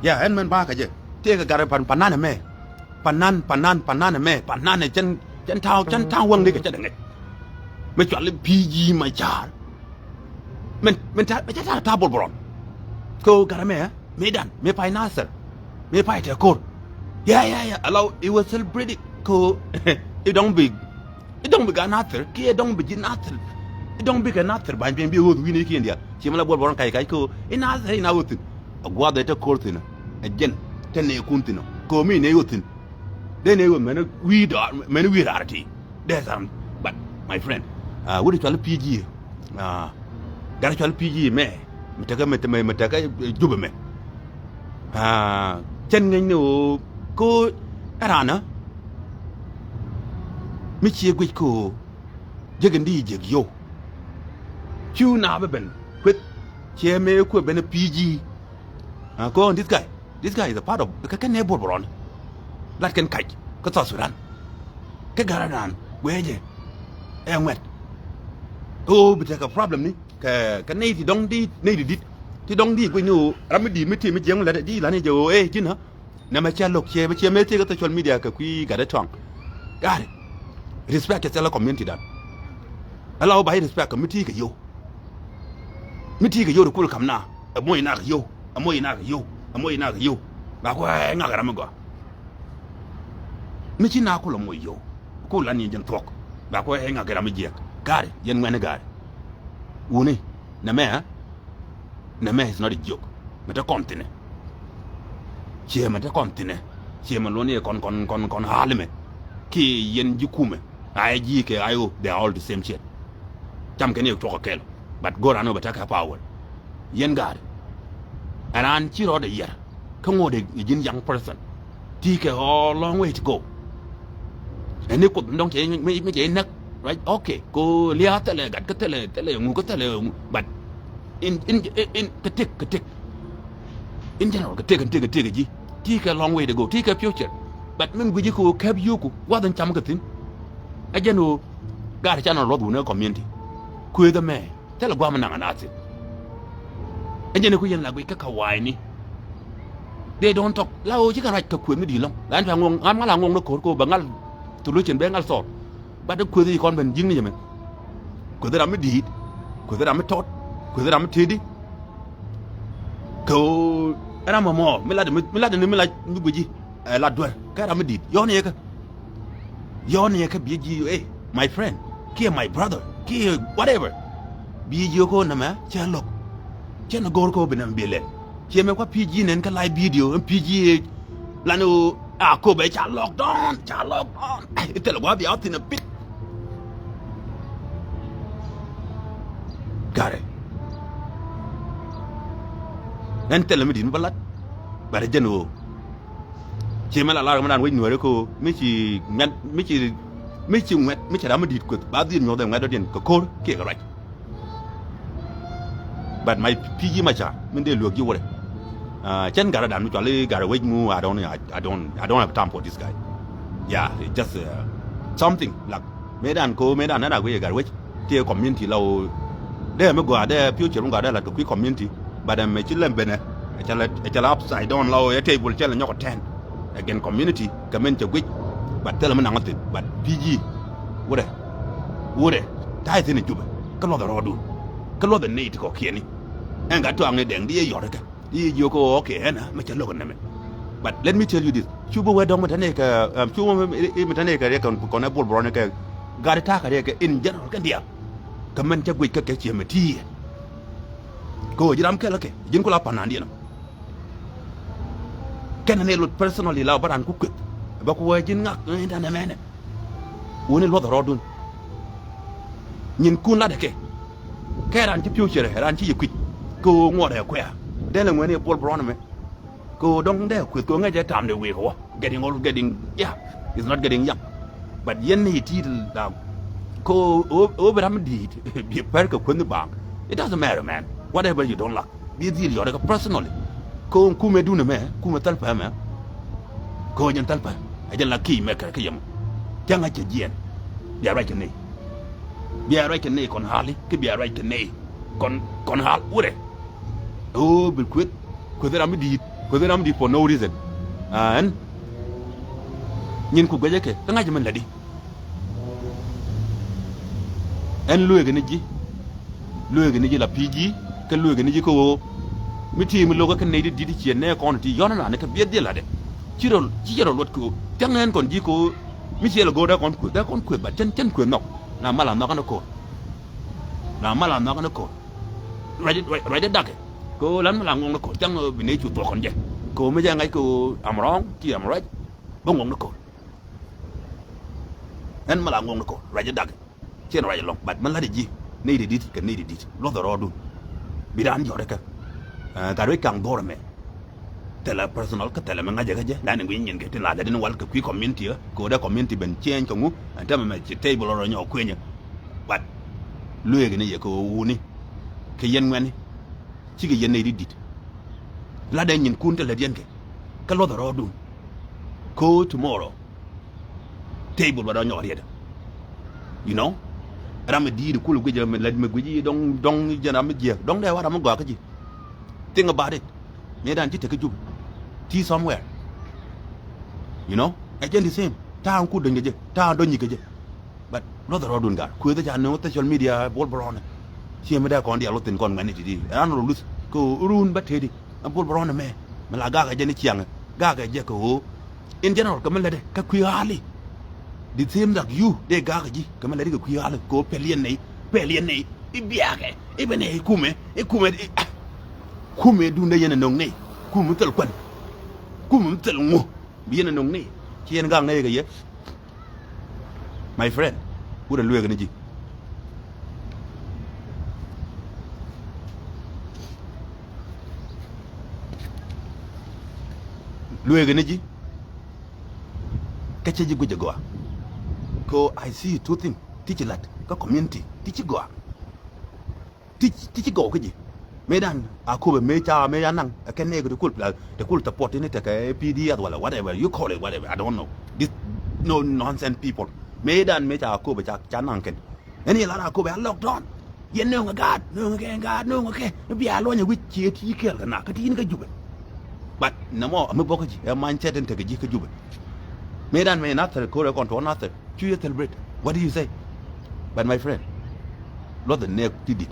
Ya ɛn mɛn ba kɛ jɛ tëëkɛ garɛ pan panan ɛmɛ. Panan panan panan ɛmɛ panan ɛ cɛn cɛn ta̱a̱ cɛn ta̱a̱ wäŋ ni kɛ cɛ dɛ ŋɛc. Mɛ cual i̱ pi̱i̱ ji̱ ma ca̱a̱r. Mɛn mɛn ta̱a̱ mɛ cɛ ta̱a̱ ta̱a̱ Bol Bol Rɔn. Kɛ ɣöö garɛ mɛ ɛ. Mëë dan mëë pay Nasir. Mëë pay tɛ ko̱r. Yeah yeah yeah allow it was celebrated. Ko it don't big it don't big a Nasir kiɛ it don't big Nasir. It don't big a Nasir bany piny bi ɣöth wi̱n i̱ kiɛn dial ci mɛ la Bol Bol Rɔn kac kac ko it Nasir it na ɣöth thin. A guath ɛ tɛ ko̱r thin ɛ jɛn tɛ nɛ kun thin ko mi nɛ ɣöth thin. Dee nɛ ɣöth mɛn wi̱i̱ dɔɔr mɛn wi̱i̱ raar ti. Dee tharam but my friend. Wut i̱ cual i̱ pi̱i̱ ji̱. Gat i̱ cual i̱ pi̱i̱ ji̱ mɛ mi tekɛ mi tekɛ jupɛ mɛ. Cɛn ŋäcni ɣöö ko ɛ raanä mi ciɛ guic ko jiäk in di jiäk yio̱w. Cu naap ɛ ben kueth ciɛ mëë kueth ben ɛ pi̱i̱ ji̱. Ko this guy this guy is a part of kɛ kɛn nɛ Bol Bol Rɔn. Lat kɛn kac kä South Sudan. Kä gat ɛ raan guɛcɛ ɛ ŋuɛt. Ɣöö bi tekɛ problem ni kɛ kɛ nɛy ti dɔ̱ŋ di nɛy ti di̱t ti dɔ̱ŋ di guic ni ɣöö ram mi di̱i̱t mi ti mi jiäŋ lät di la̱t ni jɛ ɣöö ɛ ji̱n ɣä. Nɛmɛ cɛ lo̱k ciɛ bä ciɛ mëë thiek kä social media kɛ kui̱ gat ɛ tuaŋ. Gari respect kɛ thilɛ community dan. Ala wä ba yi respect kɛ mi ti kɛ yo̱w. Mi ti kɛ yo̱w ri kul kam na ɛ moc na kɛ yo̱w ɛ moc na kɛ yo̱w ɛ moc na kɛ yo̱w. Ba kuɛ ŋak ram mi gɔaa. Mi ci na kul ɛ moc yo̱w kul an yin jɛn thuɔk. Ba kuɛ ŋak ram mi jiɛk gari yɛn ŋuɛni gari. Wuni nɛmɛ ɛ. Nɛmɛ is not a joke. Mɛ te kɔn thinɛ. Ciɛ mɛ te kɔn thinɛ. Ciɛ mɛ luɔni kɔn kɔn kɔn kɔn halimɛ. Ki yɛn ji̱ kumɛ. A yɛ ji̱ kɛ I O they are all the same shit. Cam kɛn yɛ cuɔk kɛl. But go̱r an wä bɛ tekɛ power. Yɛn gaat. Ɛn an ci rɔɔdɛ yɛr. Kä ŋot i̱ ji̱n young person. Ti kɛ a long way to go. Ɛn ni Kuoth mi dɔ̱ŋ cɛ mi cɛ näk right okay ko lia̱a̱ thilɛ gat kä thilɛ thilɛ ŋu kä thilɛ ŋu but in in in kɛ tëk kɛ tëk. In general kɛ tëk kɛ tëk kɛ tëk ji̱ ti kɛ long way to go ti kɛ future. But min guici kɛ ɣöö kɛp yio̱o̱ku gua̱th in cam kɛ thi̱n. Ɛ jɛn ɣöö gat canɛ luɔth wun ɛ community. Kuëth ɛmɛ. Thilɛ gua̱a̱m naŋ anath thi̱n. Ɛ jɛn i̱ ku yɛn la guic kä kawa̱a̱cni. They don't talk. La ɣöö ci kɛ ruac kɛ kuëth mi di̱i̱t lɔ̱ŋ. Ɣän tua̱ŋ ŋuɔ̱ŋ, ɣän ŋa̱l a ŋuɔ̱ŋ ni ko̱r kɛ ɣöö bɛ ŋa̱l solution, bɛ ŋa̱l thɔɔr. But dee kuëth i̱ kɔn ben ji̱n ni yɛ mɛ. Kuëth ram mi di̱i̱t, kuëth ram mi tɔt, kuëth ram mi tëëdi. Kɛ ɣöö ɛ ram mɔmɔ mi lat, mi lat ni mi lat mi guici, ɛ, lat duer kɛ ram mi di̱i̱t. Yɔ̱ɔ̱n yɛ kɛ. Yɔ̱ɔ̱n yɛ kɛ biɛ ji̱, ey, my friend kiɛ my brother kiɛ whatever. Biɛ ji̱ ɣöö kɛ ɣöö nɛmɛ cɛ lo̱k. Cɛ ni go̱o̱r kɛ ɣöö bi nɛmɛ biɛ lɛl. Ciɛ mɛ kua P G nɛn kä live video, ɛn P G ɛ lan ɣöö a Akobɛ ca lock down, ca lock down. Ɛ, thilɛ gua̱a̱th bia wä thi̱n a pit. Garɛ. Ɛn thilɛ mi di̱t mi bä lat. Bɛ rɛ jɛn ɣöö. Ciɛ mɛ la lar kɛ mi dan wec nuääri kɛ ɣöö mi ci ŋuɛt, mi ci, mi ci ŋuɛt, mi ci ram mi di̱i̱t kueth ba dhiet nyuɔth ɛ ŋuɛt dɔ̱diɛn kɛ ko̱r kiɛ kɛ ruac. But my P G Machar min dee luek ji̱ wurɛ. Ah, cɛn gat adan mi cual i̱ gat awec ŋu, I don't, I, I don't, I don't have time for this guy. Yeah, it's just, uh, something like, mëë dan ko, mëë dan na dak wec gat awec. Ti community la o. Dee mi gɔaa dee future mi gɔaa dee la to kui̱ community. But ɛmɛ ci lɛm benɛ. Ɛ cɛ la, ɛ cɛ la upside down la o, ɛ table cɛ la nyɔk ɔ tɛn. Ɛ gɛn community kɛ min cɛ guic. But thilɛ mi naŋ ɔ thin. But P G wurɛ. Wurɛ, ta̱a̱ ithin ɛ Jubɛ kä luɔth ɛ rɔɔdun. Kä luɔth ɛ nɛy ti kɔ̱kiɛni. Ɛn gat tuaŋni dɛŋ di yɛ yɔt ikɛ di yɛ jiök ɛ ɣɔɔ kɛ ɛn ɛ mɛ cɛ lo̱k ɛ nɛmɛ. But let me tell you this. Cu bi wee dɔ̱ŋ mi tɛn ikɛ, um, cu mi tɛn ikɛ riɛk kɔn ɛ Bol Bron ikɛ gat ita̱a̱ kɛ riɛk kɛ in general kɛn diaal. Kɛ mɛn cɛ guic kä kɛ ciɛ mɛ ti̱i̱. Kɛ ɣöö ji̱ ram kɛl kɛ ji̱n ku la pa̱n na̱a̱ndiɛn ɔ. Kɛn ni lot personally la bä ran ku kueth. Bä ku wee ji̱n ŋak in tɛn ɛmɛnɛ. Wuni luɔth rɔɔdun. Nyin kun latdɛ kɛ. Kɛ ran ci pi̱w cierɛ, ran ci yɛ kui̱c. Kɛ ɣöö ŋuɔt ɛ kuɛ̈ɛ̈. Dee lɛ ŋuɛ̈ni Bol Bron ɛmɛ. Kɛ ɣöö dɔ̱ŋ dee kueth kɛ ɣöö ŋäcɛ tamdɛ wëë kɛ wä. Getting old, getting, yeah, it's not getting young. But yɛn ni ti̱i̱t la. Kɛ ɣöö, ɣöö, ɣöö bi ram di̱i̱t. Bi pɛr kɛ kueth ni baaŋ. It doesn't matter, man. Whatever you don't like. Bi dhil yɔt kɛ personally. Kɛ ɣöö kumɛ dun ɛmɛ, kumɛ thäl pɛ ɛmɛ. Kɛ ɣöö jɛn thäl pɛ. Ɛ jɛn la ki̱i̱c mɛ kɛ, kɛ yɛm. Cäŋ a cɛ jiɛɛn. Bia ruac kɛ nɛy. Bia ruac kɛ nɛy kɔn hali, kä bia ruac kɛ nɛy. Kɔn, kɔn hal, wurɛ. Ɣöö bi kueth, kueth ram mi di̱i̱t, kueth ram mi di̱i̱t for no reason. Ɛn. Nyin ku guecä kɛ, kä ŋa̱c mɛn lätdi. Ɛn lueekɛ ni ji̱. Lueekɛ ni ji̱ la P G, kä lueekɛ ni ji̱ kä ɣöö mi ti mi lo̱kä kä nɛy ti di̱t ti ciɛ nɛɛ kɔn ti yɔ̱n nani kä biɛth dhil latdɛ. Ci rɔ, ci rɔ luɔt kä ɣöö thia̱ŋ ɛn kɔn ji̱ kä ɣöö mi ciɛ lɛ go̱o̱r dee kɔn kueth, dee kɔn kueth, but cɛn, cɛn kueth nhɔk. Na mal a nhɔk ɛn ɛ ko̱r. Na mal a nhɔk ɛn ɛ ko̱r. Ruac, ruac, ruac dee dakɛ. Kä ɣöö lan mal a ŋuɔ̱ŋ ni ko̱r thia̱ŋ ɣöö bi nɛy cu thuɔ̱k kɔn jɛ. Kä ɣöö mi jɛ ŋa̱c kä ɣöö am wrong, ti am right. Bä ŋuɔ̱ŋ ni ko̱r. Ɛn mal a ŋuɔ̱ŋ ni ko̱r ruac dee dakɛ. Ciɛn ruac ɛlɔ̱ŋ, but mi la̱t ɛ ji̱ nɛy ti di̱t kɛ nɛy ti di̱t luɔth ɛ rɔɔdun. Bi raan jɔt ɛ kɛ. Ɛ, gat wec kaŋ dhuɔ̱ɔ̱r ɛmɛ. Thilɛ personal kä thilɛ mi ŋa̱cä kä jɛ, la ni guic nyin kɛ tin la lɛ din wal kɛ kui̱ community ɛ, kɛ ɣöö dee community ben change kɛ ŋu, ɛn täämɛ mɛ ci table rɔ nyɔk kuenyɛ. But lueekɛ ni yɛ kɛ ɣöö wuni kɛ yɛn ŋuɛ̈ni. Cikɛ yɛn nɛy ti di̱t. La̱t ɛ nyinkun te lät yɛn kɛ. Kä luɔth ɛ rɔɔdun. Kɛ ɣöö tomorrow. Table bɛ dɔ̱ŋ nyɔk riet. You know? Ram mi di̱i̱t kul guic mi lät mi guic i̱ dɔ̱ŋ, dɔ̱ŋ jɛn ram mi jiääk. Dɔ̱ŋ dee wa ram mi gɔaa kä ji̱. Think about it. Mëë dan ci tek kä Jubɛ. Ti somewhere. You know? Ɛ jɛn the same. Ta̱a̱ kut dɔ̱ny kɛ jɛ. Ta̱a̱ dɔ̱ny kɛ jɛ. But luɔth rɔɔdun gat. Kuëth ca nööŋ social media Bol Bron. Ciɛ mi dee kɔn diaal wä thi̱n kɔn ŋuɛ̈tni ti̱ti̱. Ran rɔ luth. Kɛ ɣöö run bä tëëdi. Ɛ Bol Bron ɛmɛ. Mi la gakɛ jɛ ni ciaŋɛ. Gakɛ jɛ kɛ ɣöö. In general, kɛ mi lätdɛ kɛ kui̱ ɣa̱li. The same like you, dee gakɛ ji̱, kɛ mi lätdɛ kɛ kui̱ ɣa̱li, kɛ ɣöö pɛl yɛn nɛy, pɛl yɛn nɛy, i̱ biakɛ, i̱ bi nɛy kumɛ, i̱ kumɛ, i̱, ah. Kumɛ dundɛ yɛn ɛ no̱ŋ nɛy, kumɛ mi thil kuän, kumɛ mi thil ŋu, bi yɛn ɛ no̱ŋ nɛy, ci yɛn gak nɛy kɛ yɛ. My friend, wut ɛ lueek ni ji̱. Lueek ni ji̱. Kä cä ji̱ guic ɛ gɔaa. Kɛ ɣöö I see two thing. Ti ci la̱t kä community ti ci gɔaa. Ti, ti ci gɔw kä ji̱. Mëë dan a köpɛ mëë ca mëë ca naŋ ɛ kɛn nɛɛk ti kul, ti kul support ni tekɛ P D F wala whatever you call it, whatever, I don't know. This no nonsense people. Mëë dan mëë ca köpɛ ca, ca naŋ kɛn. Ɛn yɛ lar a köpɛ a lockdown. Yɛn nööŋɛ gaat, nööŋɛ kɛ gaat, nööŋɛ kɛ. Bia luɔnyɛ wi̱c ciɛ ti kɛɛl kɛ nak kä ti yin kä Jubɛ. But nɛmɔ mi bɔk kä ji̱ ɛ mindset in tekɛ ji̱ kä Jubɛ. Mëë dan mëë Nathɛr ko̱r ɛ kɔn tuɔɔk Nathɛr cu yɛ celebrate. What do you say? But my friend, luɔth ɛ nɛɛk ti dit.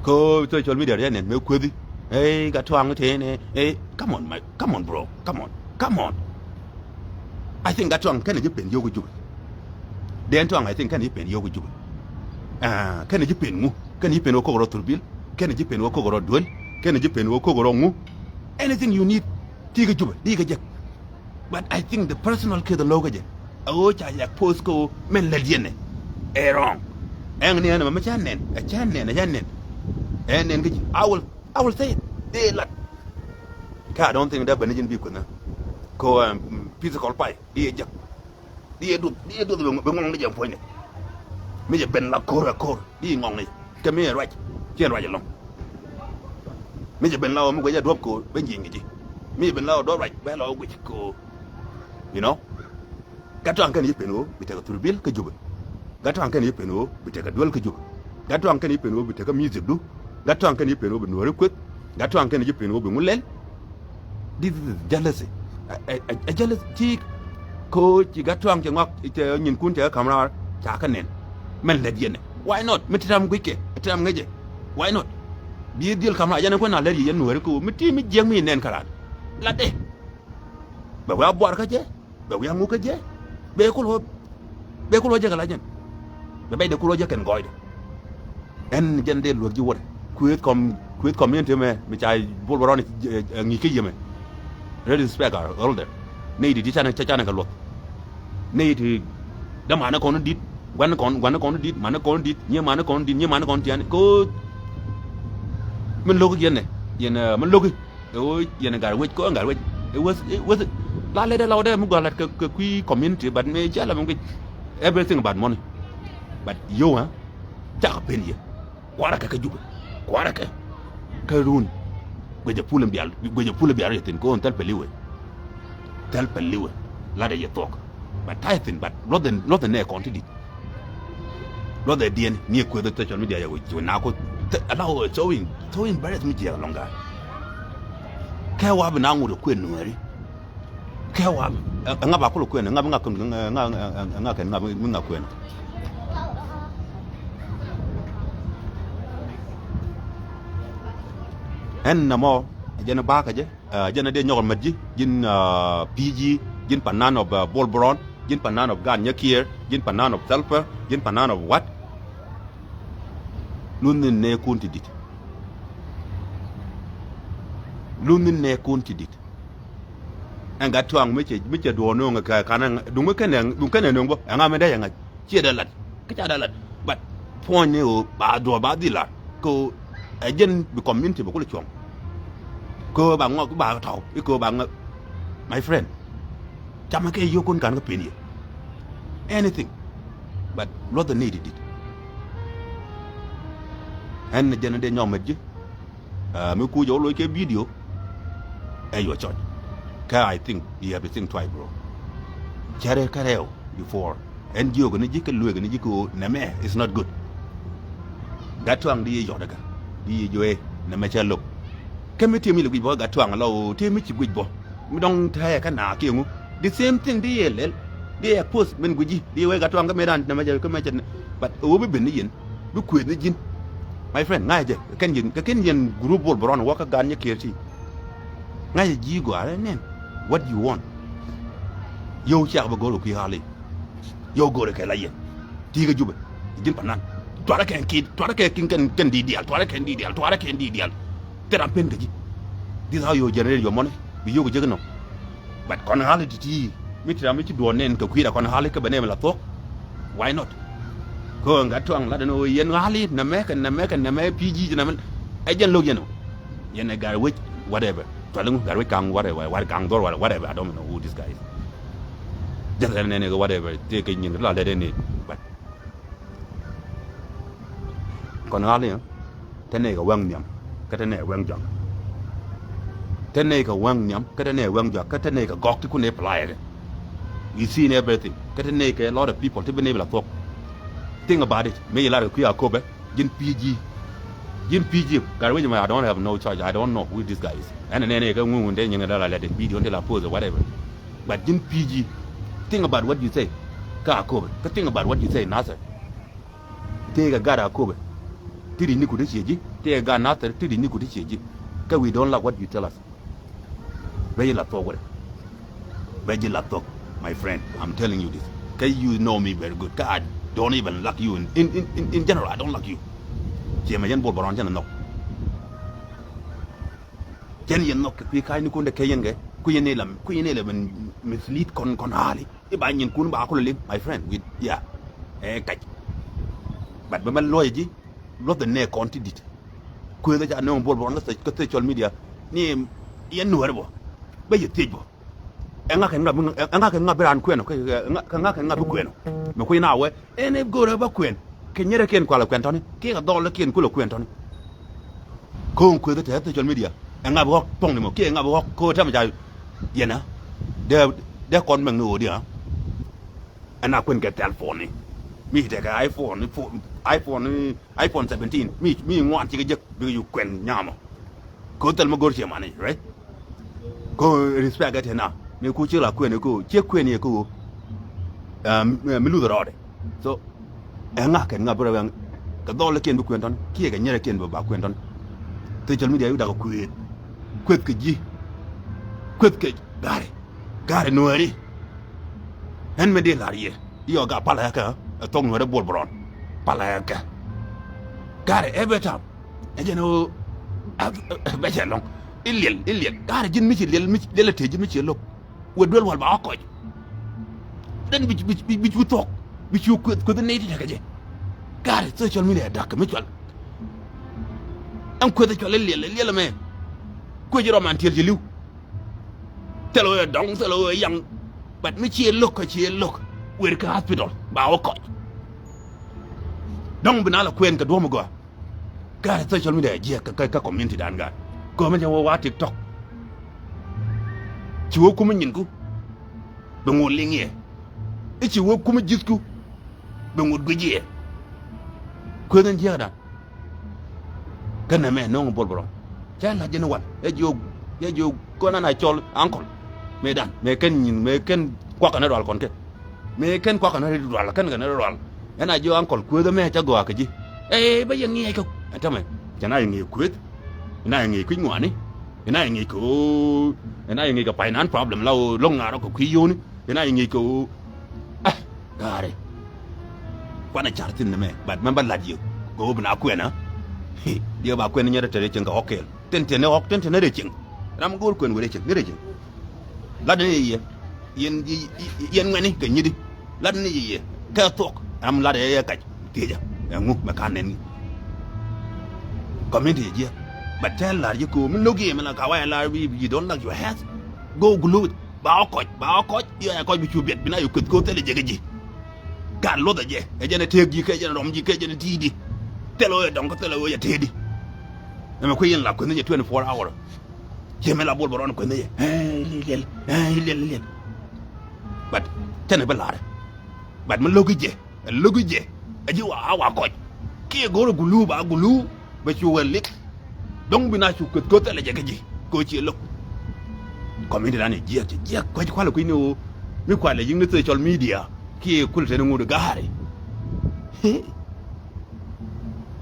Ko social media riɛn nɛn mëë kuethi. Ey, Gattuang tëë nɛ. Ey, come on, my, come on, bro. Come on. Come on. I think Gattuang kɛnɛ ji̱ pen yio̱w kä Jubɛ. Dɛn Tuang, I think kɛnɛ ji̱ pen yio̱w kä Jubɛ. Ah, kɛnɛ ji̱ pen ŋu? Kɛnɛ ji̱ pen wä kok rɔ Thurbil? Kɛnɛ ji̱ pen wä kok rɔ Duel? Kɛnɛ ji̱ pen wä kok rɔ ŋu? Anything you need, ti kä Jubɛ, di kä jek. But I think the personal case alɔ kä jɛ, a ɣöö ca yak post kä ɣöö mɛn lät yɛn ɛ, ɛ wrong. Ɛŋ ni ɛn ɛmɛ, mɛ ca nɛn, ɛ ca nɛn, ɛ ca nɛn. Ɛ nɛn kä ji̱, I will, I will say it. Dee lat. Kä I don't think that bɛ ni ji̱n bi kueth nä. Ko, um, physical pay, di ɛ jek. Di ɛ duth, di ɛ duth bɛ ŋɔŋ ni jɛ puɔ̱nydɛ. Mi jɛ ben la ko̱r ɛ ko̱r, di ŋɔŋ ni. Kɛ mi ɛ ruac, ciɛ ruac ɛlɔ̱ŋ. Mi jɛ ben la ɣöö mi guic ɛ duɔ̱p ko̱r, ben ji̱ ŋi̱ci. Mi jɛ ben la ɣöö duɔ̱p ruac, ben la ɣöö guic ko̱r. You know? Gattuang kɛnɛ ji̱ pen ɣöö bi tekɛ Thurbil kä Jubɛ. Gattuang kɛnɛ ji̱ pen ɣöö bi tekɛ Duel kä Jubɛ. Gattuang kɛnɛ ji̱ pen ɣöö bi tekɛ music du. Gattuang kɛnɛ ji̱ pen ɣöö bi Nuääri kueth. Gattuang kɛnɛ ji̱ pen ɣöö bi ŋu lɛl. This is jealousy. A, a, a, a jealousy ti ko ci Gattuang cɛ ŋɔak cɛ nyinkun cɛ kä ka̱m raar ca kä nɛn. Mɛn lät yɛn ɛ. Why not? Mi ti ram guickɛ, ti ram ŋäcɛ. Why not? Bi dhil ka̱m raar yɛn ɛ kuɛn a lät yɛ yɛn Nuääri ko mi ti mi jiäk mi nɛn kä raar. Latdɛ. Bɛ wee a buar kä jɛ. Bɛ wi̱i̱ aŋu kä jɛ. Bɛ kul wä, bɛ kul wä jɛ kɛ la jɛn. Bɛ bɛc dɛ kul wä jɛ kɛn gɔɔydɛ. Ɛn jɛn dee luäk ji̱ wä. Kuëth kɔm, kuëth kɔm yɛn temɛ mi ca bol bä rɔn ɛ ŋi̱i̱c kä yemɛ. Respect our elder. Nɛy ti ti canɛ, ca canɛ kɛ luɔth. Nɛy ti dämanɛ kɔn dit, gua̱n kɔn, gua̱n kɔn dit, manɛ kɔn dit, nyie manɛ kɔn dit, nyie manɛ kɔn tian. Ko min lo̱k yɛn nɛ, yɛn, eh, min lo̱k. Ɛ ɣöö yɛn ɛ gat wec, kɔ ɛ gat wec. Ɛ weth, ɛ weth. La lɛt ɛ la wä dee mi gɔaa lat kɛ, kɛ kui̱ community, but mëë cɛ la mi guic everything about money. But yio̱w, ɛ cakɛ pen yɛ. Kua̱rä kɛ kä Jubɛ. Kua̱rä kɛ. Kä run. Guicɛ pul in bial, guicɛ pul in bial yɛ thi̱n, kɛ ɣöö thil pɛliwɛ. Thil pɛliwɛ. Lat ɛ yɛ thuɔ̱k. But ta̱yɛ thi̱n, but luɔth in, luɔth in nɛ kɔn ti di̱t. Luɔth ɛ diɛn ni kueth social media yɛ wec cu na ku ala wä so in, so in embarrass mi jiɛk alɔŋ gaa. Kɛ wa bi na ŋut ɛ kuën Nuääri. Kɛ wa bi ɛ ŋa ba kul ɛ kuën, ɛ ŋa bi ŋa kɛn, ŋa, ŋa, ŋa kɛn, ŋa bi ŋa kuën. Ɛn nɛmɔ ɛ jɛn ɛ ba̱a̱ kɛ jɛ. Ɛ, jɛn a dee nyɔk a mät ji̱, ji̱n, ɛ, P G, ji̱n panan of, ɛ, Bol Bron, ji̱n panan of Gan Nyakiɛɛr, ji̱n panan of Thalpä, ji̱n panan of what? Luth ni nɛɛkun ti di̱t. Luth ni nɛɛkun ti di̱t. Ɛn Gattuang mi cɛ, mi cɛ duɔɔk nööŋ kɛ ka̱n ɛŋ, duŋ mi kɛn ɛŋ, duŋ kɛn ɛŋ nööŋ bä, ɛŋa mi dee yɛ ŋa̱c? Ciɛ dee lat. Kä ca dee lat. But puɔ̱ny ni ɣöö ba dhuɔ̱ɔ̱p ba dhil lat. Kɛ ɣöö ɛ jɛn bi community bɛ kulɛ cuɔ̱ŋ. Kɛ ɣöö ba ŋɔk ba tɔ̱w. I̱ kɛ ɣöö ba ŋɔk. My friend. Camɛ kɛ yio̱kun ka̱n kä pen yɛ. Anything. But luɔth ɛ ni ti di̱t. Ɛn jɛn dee nyɔk mät ji̱. Ɛ, mi kuc ɛ wä loc kɛ video, ɛ your choice. Kɛ I think you have to think twice, bro. Cɛ rɛw kä rɛw before. Ɛn jiök ni ji̱ kɛ lueek ni ji̱ kɛ ɣöö nɛmɛ is not good. Gattuang di yɛ yɔt ɛ kä di yɛ juee nɛmɛ cɛ lo̱k. Kä mi ti̱em mi lɛ guic bä Gattuang lɔ ɣöö ti̱em mi ci guic bä. Mi dɔ̱ŋ tɛ̱̈ɛ̱̈ kä naath kiɛ ŋu. The same thing di yɛ lɛl. Di yɛ post min guic ji̱. Di yɛ wee Gattuang kä mëë dan nɛmɛ jɛ kä mɛ cɛ. But ɣöö bi ben ni yɛn. Bi kuëëth ni ji̱n. My friend, ŋa̱cä jɛ. Kɛn yɛn, kɛ kɛn yɛn group Bol Bron wä kä Gan Nyakiɛɛr ti. Ŋa̱cä ji̱ gɔaa rɛ nɛn. What you want? Yio̱w ciak bä go̱o̱r kɛ kui̱ ɣa̱li. Yio̱w go̱o̱r kɛ la yɛn. Ti̱i̱ kä Jubɛ. Ji̱n panan. Tuarɛ kɛn ki̱i̱t. Tuarɛ kɛn ki̱n kɛn, kɛn di diaal. Tuarɛ kɛn di diaal. Tuarɛ kɛn di diaal. Thil ram pen kä ji̱. This how you generate your money. Bi yio̱w kɛ jek nɔ. But kɔn ɣa̱li ti̱ti̱ mi ti ram mi ci duɔ̱ɔ̱r nɛn kɛ kui̱da kɔn ɣa̱li kä bɛ nɛmɛ la thuɔ̱k. Why not? Kɛ ɣöö Gattuang lat ɛn ɣöö yɛn ɣa̱li nɛmɛ kɛ nɛmɛ kɛ nɛmɛ P G nɛmɛ. Ɛ jɛn lo̱k yɛn ɔ. Yɛn ɛ gat wec whatever. Tual ŋu gat wec kaŋ whatever, whatever kaŋ dhɔr whatever, whatever, I don't know who this guy is. Just ɛn nɛn ɛ whatever tëë kɛ nyin la lɛt ɛn ɛ. But kɔn ɣa̱li ɛ. Te nɛy kɛ wäŋ nhiam kä te nɛy kɛ wäŋ jɔak. Te nɛy kɛ wäŋ nhiam kä te nɛy kɛ wäŋ jɔak kä te nɛy kɛ gɔk ti kun ɛ playɛ kɛ. You seen everything. Kä te nɛy kɛ lot of people ti bi nɛy bi la thuɔ̱k. Think about it. Mëë yɛ lar kɛ kui̱ a kopɛ ji̱n P G. Ji̱n P G, gat wec mɛ, I don't have no choice. I don't know who this guy is. Ɛn nɛn ɛ kɛ ŋuŋ dee nyiŋ dala lɛ de video until I post or whatever. But ji̱n P G, think about what you say. Kä Akobo, kä think about what you say, Nasir. Tëëkɛ gat Akobo ti ri̱c ni kut i̱ cie ji̱. Tëëkɛ gat Nasir ti ri̱c ni kut i̱ cie ji̱. Kä we don't like what you tell us. Bɛ ji̱ la thuɔ̱k wärɛ. Bɛ ji̱ la thuɔ̱k, my friend. I'm telling you this. Kä you know me very good. Kä I don't even like you in, in, in, in, in general. I don't like you. Ciɛ mɛ yɛn Bol Bärɔn cɛn nhɔk. Cɛn yɛn nhɔk kɛ kui̱ ka̱a̱cnikun dee kɛ yɛn kɛ. Kui̱ yɛn ila, kui̱ yɛn ila min mislead kɔn, kɔn hali. I̱ ba nyinkun ba kulɛ liŋ, my friend. With, yeah. Ɛ kac. But bɛ mɛ luɔ̱c ji̱. Luɔth ɛ nɛ kɔn ti di̱t. Kuëth ɛ ca nööŋ Bol Bärɔn kä, kä social media. Ni yɛn nuäärä bä. Bä yɛ thiec bä. Ɛŋa kɛn ŋa bi, ɛŋa kɛn ŋa bi raan kuɛn ɔ, kɛ ŋa kɛn ŋa bi kuɛn ɔ. Mɛ kui̱ na wee ɛn ɛ go̱o̱rä bä kuɛn. Kɛ nyɛrɛ kiɛn kualɛ kuɛn tɔ̱ni kiɛ kɛ dhɔl kiɛn kulɛ kuɛn tɔ̱ni. Ko̱o̱ŋ kuëth ɛ tɛ social media. Ɛŋa bi ɣɔk pɔŋ ni mɔ kiɛ ɛŋa bi ɣɔk ko̱o̱t tɛmɛ ca yɛn ɛ. Dee, dee kɔn mɛŋ ni ɣöödi ɛ. Ɛn a kuɛn kɛ thɛl phone ni. Mi tekɛ iPhone, phone, iPhone, iPhone seventeen. Mi, mi ŋuan cikɛ jek bikɛ yu kuɛn nyamɔ. Ko thɛl mi go̱r ciɛ mani, right? Ko respect ɛ tena. Mi ku ci la kuɛn ko, ciɛ kuɛn yɛ ko. Ɛɛ, mi luth rɔɔdɛ. So ɛŋa kɛn ŋa bi rɛ wɛŋ kɛ dhɔl kiɛn bi kuɛn tɔn kiɛ kɛ nyɛrɛ kiɛn bi ba kuɛn tɔn. Social media yu dakɔ kuëth. Kuɛth kɛ ji̱. Kuɛth kɛ gari. Gari nuɛɛri. Ɛn mi di lar yɛ iɔ ga palɛ kɛ ɛ thok nuɛɛri Bol Bärɔn. Palɛ kɛ gari every time. Ɛ jɛn ɣöö bɛ cɛ lɔŋ. I̱ liɛl, i̱ liɛl. Gari ji̱n mi ci liɛl, mi ci liɛl ɛ tëë ji̱ mi ci lo̱k. Wä duel wal ba wä kɔc. Den bi, bi, bi, bi cu thuɔ̱k. Bi cu kueth, kueth nɛy ti tekɛ jɛ. Gari social media dak kɛ mi cual. Ɛn kueth cual i̱ liɛl, i̱ liɛl ɛmɛ. Kuec rɔ man tiɛl ci li̱w. Thil ɣöö ɛ dɔŋ, thil ɣöö ɛ yaŋ. But mi ciɛ lo̱k kä ciɛ lo̱k. Wer kä hospital ba wä kɔc. Dɔŋ bi na la kuɛn kɛ duɔ̱m gɔaa. Gaat social media jiɛk kä, kä, kä community dan gaat. Gɔmɛ jɛ wä wa TikTok. Ci wä kumä nyinku. Bɛ ŋot liŋ yɛ. I̱ ci wä kumä ji̱thku. Bɛ ŋot guic yɛ. Kueth in jiɛk dan. Kä nɛmɛ nɔŋ Bol Bärɔn. Cɛ la jɛn wal. Ɛ jiök, ɛ jiök kɔn an a cɔl uncle. Mëë dan, mëë kɛn nyin, mëë kɛn kuak kɛn rual kɔn kɛ. Mëë kɛn kuak kɛn rual, kɛn kɛn rual. Ɛn a jiök uncle kueth ɛmɛ cɛ gɔaa kɛ ji̱. Ɛ bä yɛ ŋiɛc kɛ. Ɛn tämɛ. Cɛ na yɛ ŋiɛc kueth. Ɛ na yɛ ŋiɛc kui̱c ŋuani. Ɛ na yɛ ŋiɛc kɛ ɣöö. Ɛ na yɛ ŋiɛc kɛ finance problem la ɣöö lo̱ŋ ŋa̱r rɔ kɛ kui̱ yio̱o̱ni. Ɛ na yɛ ŋiɛc kɛ ɣöö. Ah, gaari. Kuanɛ car thi̱n nɛmɛ, but mɛn bä la̱t yɛ kɛ ɣöö bi na kuɛn ɛ. Diɛ ba kuɛn nyɛ rɛ te rɛ cieŋ kɛ ɣɔk kɛɛl. Tin te ni ɣɔk, tin te ni rɛ cieŋ. Ram go̱o̱r kuɛn wä rɛ cieŋ, ni rɛ cieŋ. Lat ni yɛ yɛ. Yɛn, yɛn ŋuɛni kɛ nyiti. Lat ni yɛ yɛ. Kɛ thuɔk. Ram lat yɛ yɛ kac. Thiecä. Ɛŋu mɛ ka nɛn. Community yɛ jiɛ. But tell lar yɛ kɛ ɣöö mi lo̱k yɛ mi la ka wa yɛ lar bi, you don't like your health. Go glue it. Ba ɣä kɔc, ba ɣä kɔc, yɛ kɔc bi cu biɛt, bi na yɛ kueth ko̱ thilɛ jɛ kä ji̱. Gat luɔthɛ jɛ, ɛ jɛn ɛ tëëk ji̱, kɛ jɛn ɛ rɔm ji̱, kɛ jɛn ɛ ti̱i̱di. Thilɛ ɣöö yɛ dɔ̱ŋ kä thilɛ ɣöö yɛ tëëdi. Ɛmɛ kui̱ yɛn la kueth ni jɛ twenty four hour. Ciɛ mi la Bol Bärɔn kueth ni jɛ. Ɛ, liɛl, ɛ, liɛl, liɛl. But, cɛn ɛ bi la̱rɛ. But, mi lo̱k i̱ jɛ. Ɛ lo̱k i̱ jɛ ɛ ji̱ wa a wa kɔc kiɛ go̱r ɛ gulu ba gulu bɛ cu wee lik. Dɔ̱ŋ bi na cu kueth ko̱th thilɛ jɛ kä ji̱ kɛ ɣöö ciɛ lo̱k. Community dan i̱ jiɛk, ci jiɛk kuec kualɛ kui̱ni ɣöö mi kualɛ yi̱k ni social media kiɛ kulɛ teni ŋut i̱ ga̱a̱ri.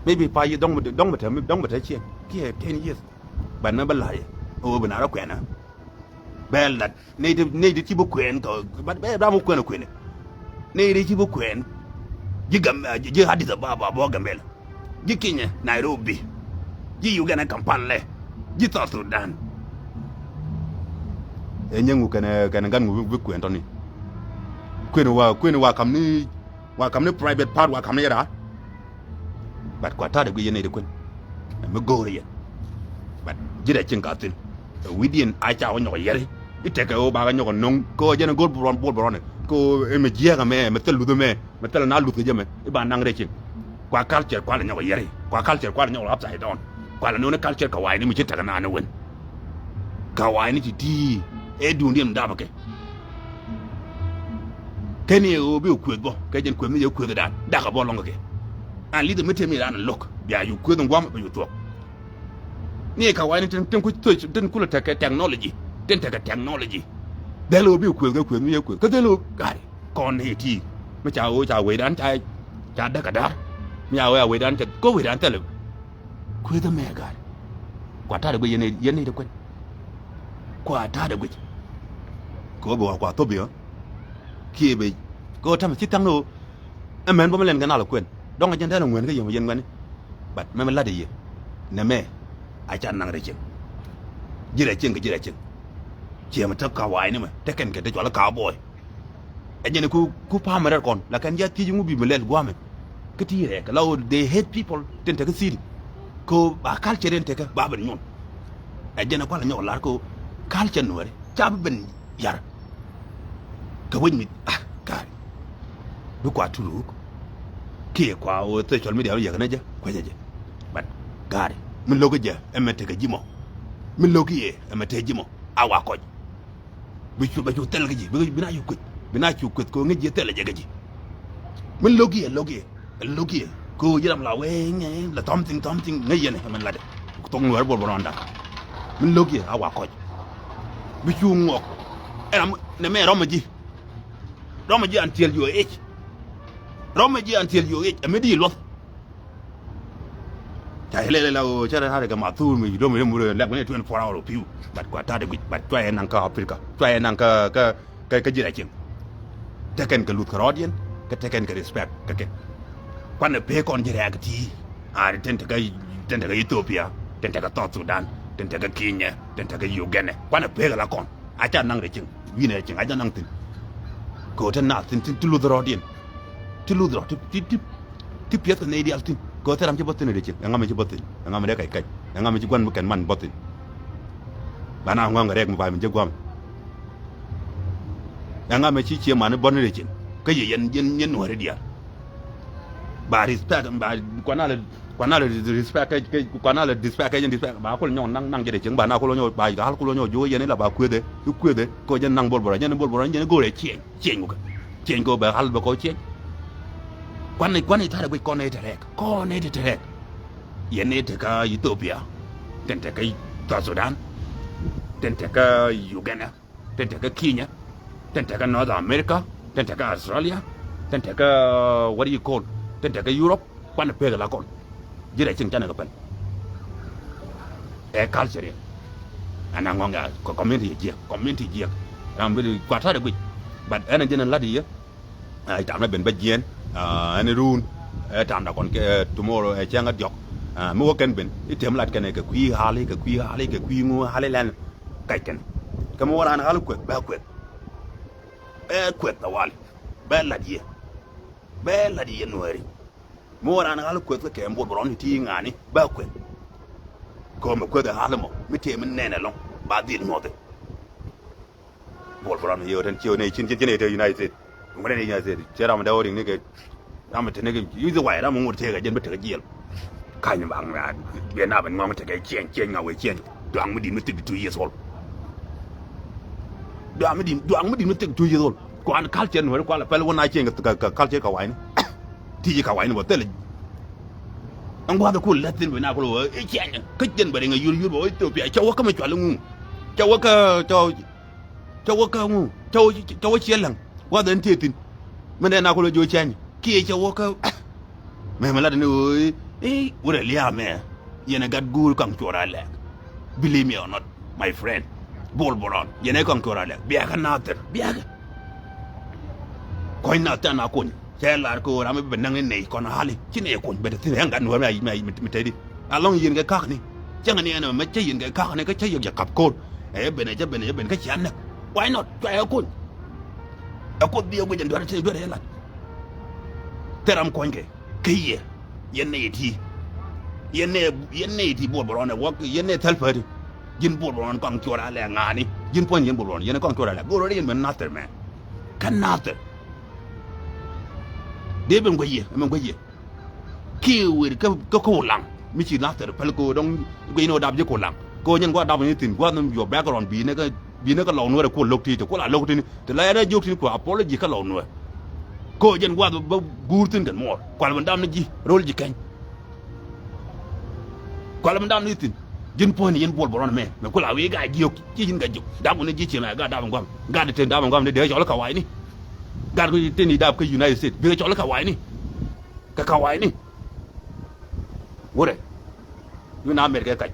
Maybe pa yi dɔ̱ŋ bi, dɔ̱ŋ bi te, dɔ̱ŋ bi te ciɛŋ kiɛ ten years. But mɛ bä la̱r yɛ ɣöö bi na rɔ kuɛnä. Bɛ lat nɛy ti, nɛy ti ci bi kuɛn kɛ, bɛ, bɛ ram bi kuɛn kuɛn. Nɛy ti ci bi kuɛn. Ji̱ Gam, ji̱ Addis Ababa bɔ Gambela. Ji̱ Kenya, Nairobi. Ji̱ Uganda, Kampala. Ji̱ South Sudan. Ɛ nyɛŋu kɛnɛ, kɛnɛ gat ŋu bi, bi kuɛn tɔni. Kuɛn wa, kuɛn wa kam ni, wa kam ni private part, wa kam ni yɛra. But kua ta̱a̱dɛ guic yɛn nɛy ti kuën. Ɛ mi go̱o̱r yɛn. But ji̱ rɛc cieŋ ka thi̱n. Ɛ wi̱cdiɛn a ca wä nyɔk yɛri. I̱ tekɛ ɣöö bakɛ nyɔk ɛ no̱ŋ kɛ ɣöö jɛn ɛ go̱o̱r Bol Bärɔn, Bol Bärɔn ɛ kɛ ɣöö ɛ mi jiääk ɛmɛ, ɛ mi thil luth ɛmɛ, mi thil ɛ na luth kɛ jɛ mɛ i̱ ba naŋ rɛc cieŋ. Kua culture kualɛ nyɔk ɛ yɛri. Kua culture kualɛ nyɔk ɛ upside down. Kualɛ no̱o̱ŋ ni culture kɛ wa̱a̱ ni mi ci tekɛ naan ɛ wen. Kɛ wa̱a̱ ni ci ti̱i̱ ɛ duundiɛn mi dapɛ kɛ. Kɛn yɛ ɣöö bi kueth bɔ kɛ jɛn kueth mi yɛ kueth dan dakɛ bɔ lɔŋ kɛ kɛ. An li̱th mi te mi ran lo̱k bia yu kueth in guam bɛ yu thuɔk. Ni ka wani tin tin ku tin ku la tekɛ technology, tin tekɛ technology. Dɛl o bi kueth kɛ kueth mi ye kueth kɛ dɛl o gari. Kɔn ni ti mi ca o ca wei dan ca ca daka dar. Mi a wei a wei dan ca ko wei dan tɛl. Kueth mɛ gari. Kua tar gwe yene yene de kwen. Kua tar gwe. Ko bi wa kua thobi ha. Kie be ko tam ci tang no. Ɛmɛn bä mi lɛn kɛ nal kuɛn dɔ̱ŋ a jɛn dɛl ŋuɛn kä yɛm yɛn ŋuɛni. But mɛ mi lat i̱ yɛ nɛ mɛ a ca naŋ rɛ cieŋ. Ji̱ rɛ cieŋ kɛ ji̱ rɛ cieŋ. Ciɛ mi te kawa̱a̱cni mɛ te kɛn kɛ te cual i̱ cowboy. Ɛ jɛn ku ku pa̱a̱m rɛr kɔn la kɛn jɛ thiec ŋu bi mi lɛl gua̱a̱mɛ. Kä ti rɛɛk la ɣöö they hate people tin te kä city. Kɛ ɣöö ba culture in te kä ba ben nyuɔn. Ɛ jɛn ɛ kual ɛ nyɔk lar kɛ ɣöö culture nuɛri ca bi ben yar. Kɛ wec mi ah gari. Bi kua turuk kiɛ kua ɣöö social media mi yɛk ni jɛ kuecä jɛ. But gari mi lo̱k jɛ ɛmɛ tekɛ ji̱ mɔ. Mi lo̱k yɛ ɛmɛ tekɛ ji̱ mɔ a wa kɔc. Bi cu bɛ cu thɛl kä ji̱ bi bi na cu kueth bi na cu kueth kɛ ŋäc ji̱ thɛl jɛ kä ji̱. Mi lo̱k yɛ lo̱k yɛ lo̱k yɛ kɛ ɣöö ji̱ ram la wee ŋɛ la something something ŋäc yɛn ɛmɛ latdɛ. Thok nuɛɛr bol bä rɔɔnda mi lo̱k yɛ a wa kɔc. Bi cu ŋuɔk ɛn ram nɛ mɛ rɔm ji̱. Rɔm ji̱ until your age. Rɔm ji̱ until your age ɛmɛ di luɔth. Ca ilɛ ilɛ la o ca rɛ harɛ kɛ ma thur mi dom ilɛ murɛ lɛk ni twenty four hour o piu. But kua ta̱a̱dɛ guic but cua yɛ naŋ kä Africa cua yɛ naŋ kä kä kä kä ji̱ rɛ cieŋ. Tekɛn kɛ luth kɛ rɔɔdiɛn kä tekɛn kɛ respect kɛ kɛ. Kuanɛ pee kɔn ji̱ rɛɛk ti. Ari tin tekɛ tin tekɛ Ethiopia tin tekɛ South Sudan tin tekɛ Kenya tin tekɛ Uganda kuanɛ pee kɛ la kɔn. A ca naŋ rɛ cieŋ wi̱n rɛ cieŋ a ca naŋ thi̱n. Kɛ ɣöö te naath thi̱n ti luth rɔɔdiɛn. Ti luth rɔ ti ti ti ti piɛth kɛ nɛy diaal thi̱n kɛ ɣöö thil ram ci bä thi̱n rɛ cieŋ. Ɛŋa mi ci bä thi̱n ɛŋa mi dee kɛc kɛc ɛŋa mi ci gua̱n mi kɛn man bä thi̱n. Ba na ŋɔ̱ŋ kɛ rɛɛk mi ba mi jɛ gua̱m. Ɛŋa mi ci cie man bä ni rɛ cieŋ kä yɛ yɛn yɛn yɛn nuɔ̱ɔ̱ri diaal. Ba respect ba kuanal Kuanal respect kɛ kɛ kuanal respect kɛ jɛn respect ba kul nyɔk naŋ naŋ jɛ de cieŋ ba na kul nyɔk ba hal kul nyɔk jo yɛn ila ba kuethe. Kuethe ko jɛn naŋ bol bora jɛn bol bora jɛn gore cieŋ cieŋ ko cieŋ ko ba hal ba ko cieŋ. Kuan kuan itar guic kɔn ite rek kɔn ite rek. Yɛn ite ka Ethiopia. Tente ka South Sudan. Tente ka Uganda. Tin tekɛ Kenya, tin tekɛ North America, tin tekɛ Australia, tin tekɛ what do you call, tin tekɛ Europe, kuanɛ pek la kɔn. Ji̱ rɛ cieŋ canɛ kɛ pɛn. Ɛ culture yɛ. Ɛn a ŋɔŋ ya kɔ community yɛ jiɛk, community jiɛk. Ram bi kua ta̱rɛ guic. But ɛn a ji̱n ɛn lat yɛ. Ɛ tam na ben bä jiɛn ɛn run. Ɛ tam da kɔn kɛ tomorrow ɛ cɛŋ a diɔk. Mi wä kɛn ben item lat kɛn kɛ kui̱ hali kɛ kui̱ hali kɛ kui̱ ŋu hali lɛn. Kac kɛn kɛ mi wä ran hali kueth bɛ kueth. Bɛ kueth awali bɛ lat yɛ. Bɛ lat yɛ nuɛri. Mi wä ran hali kueth kɛ kɛ mbol bɛ rɔn ti ŋani bɛ kueth. Kɛ mi kueth hali mɔ mi tem mi nɛn ɛlɔŋ ba dhil nyuɔthi. Bol bɛ ram yio̱o̱ tɛn ciö nɛ cin cin cin ɛ te United States. Ŋuɔ̱t ɛn United States cɛ ram dɛ wä riŋ ni kɛ ram tɛ ni kɛ yuth way ram ŋuɔ̱t tëëk ɛ jɛn bi tekɛ jiɛl. Ka̱ny ni ba ŋuɛ̈t biɛ na ben ŋɔŋ tekɛ ciɛny ciɛny ŋa wee ciɛny. Duaŋ mi di̱t mi thik two years old. Duaŋ mi di̱t duaŋ mi di̱t mi thik two years old. Kuan culture nuɔ̱ri kual pɛl wä na ciɛny kɛ culture kɛ wayni. Ti ji̱ kɛ wayni bä thil. Ɛn gua̱th kul lät thin bɛ na kul wä i̱ ciɛny kä jɛn bɛ riŋ ɛ yur yur bɛ wä Ethiopia cɛ wä kä mɛ cual iŋu. Cɛ wä kä cɛ Cä wä kä ŋu cä wä cä wä ciɛ läŋ. Wa dhɛn tëë thi̱n. Min dee na kulɛ jiö cäny kiɛ cä wä kä. Mɛ mɛ lat ni ɣöö i̱ wurɛ lia̱a̱ mɛ. Yɛn ɛ gat guur kaŋ cuɔr a lɛk. Believe me or not, my friend. Bol bol ɔn yɛn ɛ kaŋ cuɔr a lɛk biakä nathir biakä. Kɔ̱ny nath ca na kuny cɛ lar kɛ ɣöö ram mi bɛ näŋ ni nɛy kɔn a hali ci nɛy kuny bɛ te thi̱n ɛ ŋa nuäär mi a mi tɛy di. Alɔŋ yɛn kɛ ka̱kni cäŋ ni ɛn ɛmɛ cä yɛn kɛ ka̱kni kä cä yɛ jɛ kap ko̱r. Ɛ ben ɛ cä ben ɛ cä ben kä cia näk. Why not? Cua ɛ kuny. Ɛ kuoth bi ɛ guic ɛn duer ɛ lat. Thil ram kuɔ̱nykɛ kä yɛ. Yɛn nɛy ti yɛn nɛy yɛn nɛy ti buɔl bɛ rɔn ɛ wä yɛn nɛy thäl päti. Ji̱n buɔl bɛ rɔn kɔaŋ cuɔr alɛ ŋa̱a̱ni ji̱n puɔ̱ny yɛn buɔl bɛ rɔn yɛn kɔaŋ cuɔr alɛ go̱o̱r rɔ yɛn ben nathir mɛ. Kä nathir. Dee ben guäc yɛ ɛmɛ guäc yɛ. Kiɛ wer kä kä Kulaŋ mi ci nathir päl kɛ ɣöö dɔ̱ŋ guic ni ɣöö dap ji̱ Kulaŋ kɛ ɣöö nyɛn gua̱a̱r dap ni thi̱n gua̱a̱r ni your background bi̱i̱ ni kä bi̱i̱ ni kä Lɔw Nuäär ɛ kuɔl lo̱k ti̱i̱ ti kuɔl a lo̱k ti̱ni ti la yɛn ɛ jiök ti̱ni kuɛ apology kä Lɔw Nuäär. Ko jɛn guath bä guur thi̱n kɛn muɔɔr. Kual bä dam ni ji̱ ro̱l ji̱ kɛny. Kual bä dam ni thi̱n. Ji̱n puɔ̱ny ni yɛn buɔl bä rɔn mɛ. Mɛ kula wi̱i̱ gaa jiök. Ci ji̱n gaa jiök. Dam ni ji̱ ci mɛ gaa dam guam. Gaa di ten dam guam ni dee cɔl ka wa̱i̱ni. Gaa di ten ni dam kä United States. Bi cɔl ka wa̱i̱ni. Kä ka wa̱i̱ni. Wurɛ. Yu na America kac.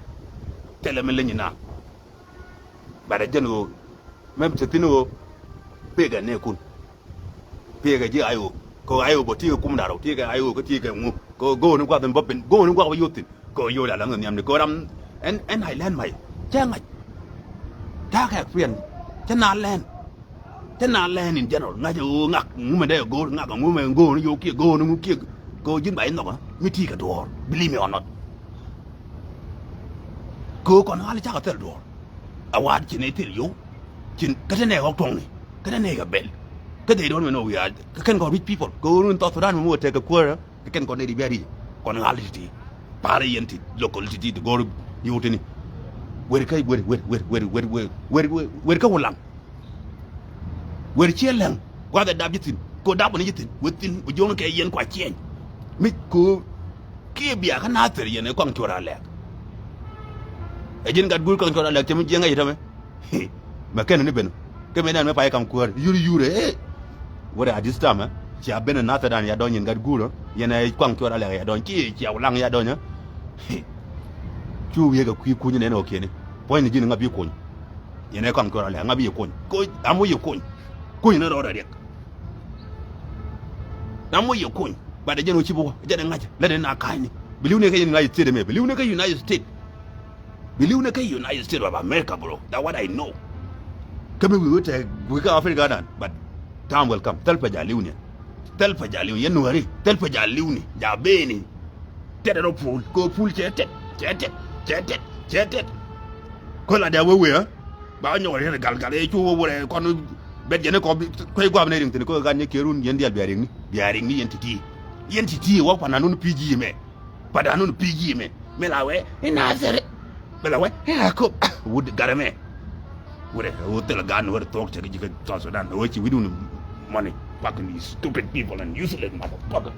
Thilɛ mi leny na. Bat a jɛn ɣöö mɛm te thi̱n ɣöö pekɛ nɛɛkun. Pekɛ ji̱ ay ɣöö kɛ ɣöö ay ɣöö bä tiekɛ kum da̱rä tiekɛ ay ɣöö kä tiekɛ ŋu kɛ ɣöö go̱o̱ni gua̱th in bä pin go̱o̱ni gua̱th bä yoth thi̱n kɛ ɣöö yo̱o̱ la la̱ŋ nhiamni kɛ ɣöö ram ɛn ɛn ay lɛn may cɛ ŋa̱c. Ta̱a̱ kɛ experience cɛ na lɛn. Te na lɛn in general ŋa̱cä ɣöö ŋak ŋumɛ dee go̱o̱r ŋak ŋumɛ go̱o̱r ni yo̱o̱k kiɛ go̱o̱r ni ŋuk kiɛ go̱o̱r ji̱n ba in nhɔkä mi ti̱i̱ kɛ duɔ̱ɔ̱r. Believe me or not. Kɛ ɣöö kɔn ɣa̱l cakɛ thil duɔ̱ɔ̱r. A wa̱a̱t ci nɛy thil yo̱o̱k. Cin kä te nɛy ɣɔ̱k tuɔ̱ŋni kä te nɛy kɛ bɛl. Kä they don't know we are kɛ kɛn kɔn rich people kɛ ɣöö run South Sudan mi wä tekɛ kuäärä. Kɛ kɛn kɔn nɛy di bia ri̱c kɔn ɣal ti̱ti̱. Pa̱a̱r yɛn ti local ti̱ti̱ ti go̱r yio̱w tini. Wer kä wer wer wer wer wer wer wer wer wer kä wulaŋ. Wer ciɛ läŋ gua̱th ɛ dap ji̱ thi̱n kɛ dap wä ni ji̱ thi̱n wä thi̱n wä jiɔ̱ŋ kɛ yɛn kua ciɛny. Mi ko̱o̱p kiɛ bia kä Nathir yɛn ɛ kɔaŋ cuɔr a lɛk. Ɛ ji̱n gat guur kɔaŋ cuɔr a lɛk cɛ mi jiɛŋ ɛ yɛ tämɛ. Mɛ kɛn ni ben kä mɛ nɛn mɛ pay kam kuäär yur yur ɛ. Wurɛ a this time ɛ cia ben ɛ nath ɛ dan ya dɔny in gat guur ɛ yɛn ɛ kuaŋ cuɔr a lɛk ya dɔny ci cia wulaŋ ya dɔny ɛ. Cu wiee kɛ kui̱ kuny nɛn ɛ wä kiɛni puɔ̱ny ni ji̱n ŋa bi kuny. Yɛn ɛ kuaŋ cuɔr a lɛk ŋa bi yɛ kuny ko am wä yɛ kuny. Kuny ni rɔɔdɛ riɛk. Am wä yɛ kuny bat ɛ jɛn wä ci bi wä jɛn ɛ ŋa̱cä lät ɛ na ka̱a̱cni. Bi li̱w ni kɛ yɛn United States ɛmɛ bi li̱w ni kɛ United States. Bi li̱w ni kä United States of America bro. That what I know. Kä mi wi̱i̱ wä tɛk wi̱i̱ kä Africa dan but time will come thil pɛ ja li̱w ni. Thil pɛ ja li̱w ni yɛn nuääri thil pɛ ja li̱w ni ja beni. Tɛt rɔ pul ko pul cɛ tɛt cɛ tɛt cɛ tɛt cɛ tɛt. Ko la dia wee wee ba nyɔk rɛ gal gal ɛ cu wä wurɛ kɔn bet jɛn kɔ kuɛ guam ni riŋ thin ko gan ni kɛ run yɛn dial bia riŋ ni bia riŋ ni yɛn ti̱ti̱. Yɛn ti̱ti̱ wä pananun pi̱i̱ ji̱ mɛ. Padanun pi̱i̱ ji̱ mɛ mi la wee in a thɛri. Mi la wee in a kop wut garɛ mɛ. Wurɛ wut thil gan wurɛ thok cɛ ki ji̱ kä South Sudan wee ci wi̱dun. Money fucking these stupid people and useless motherfucker.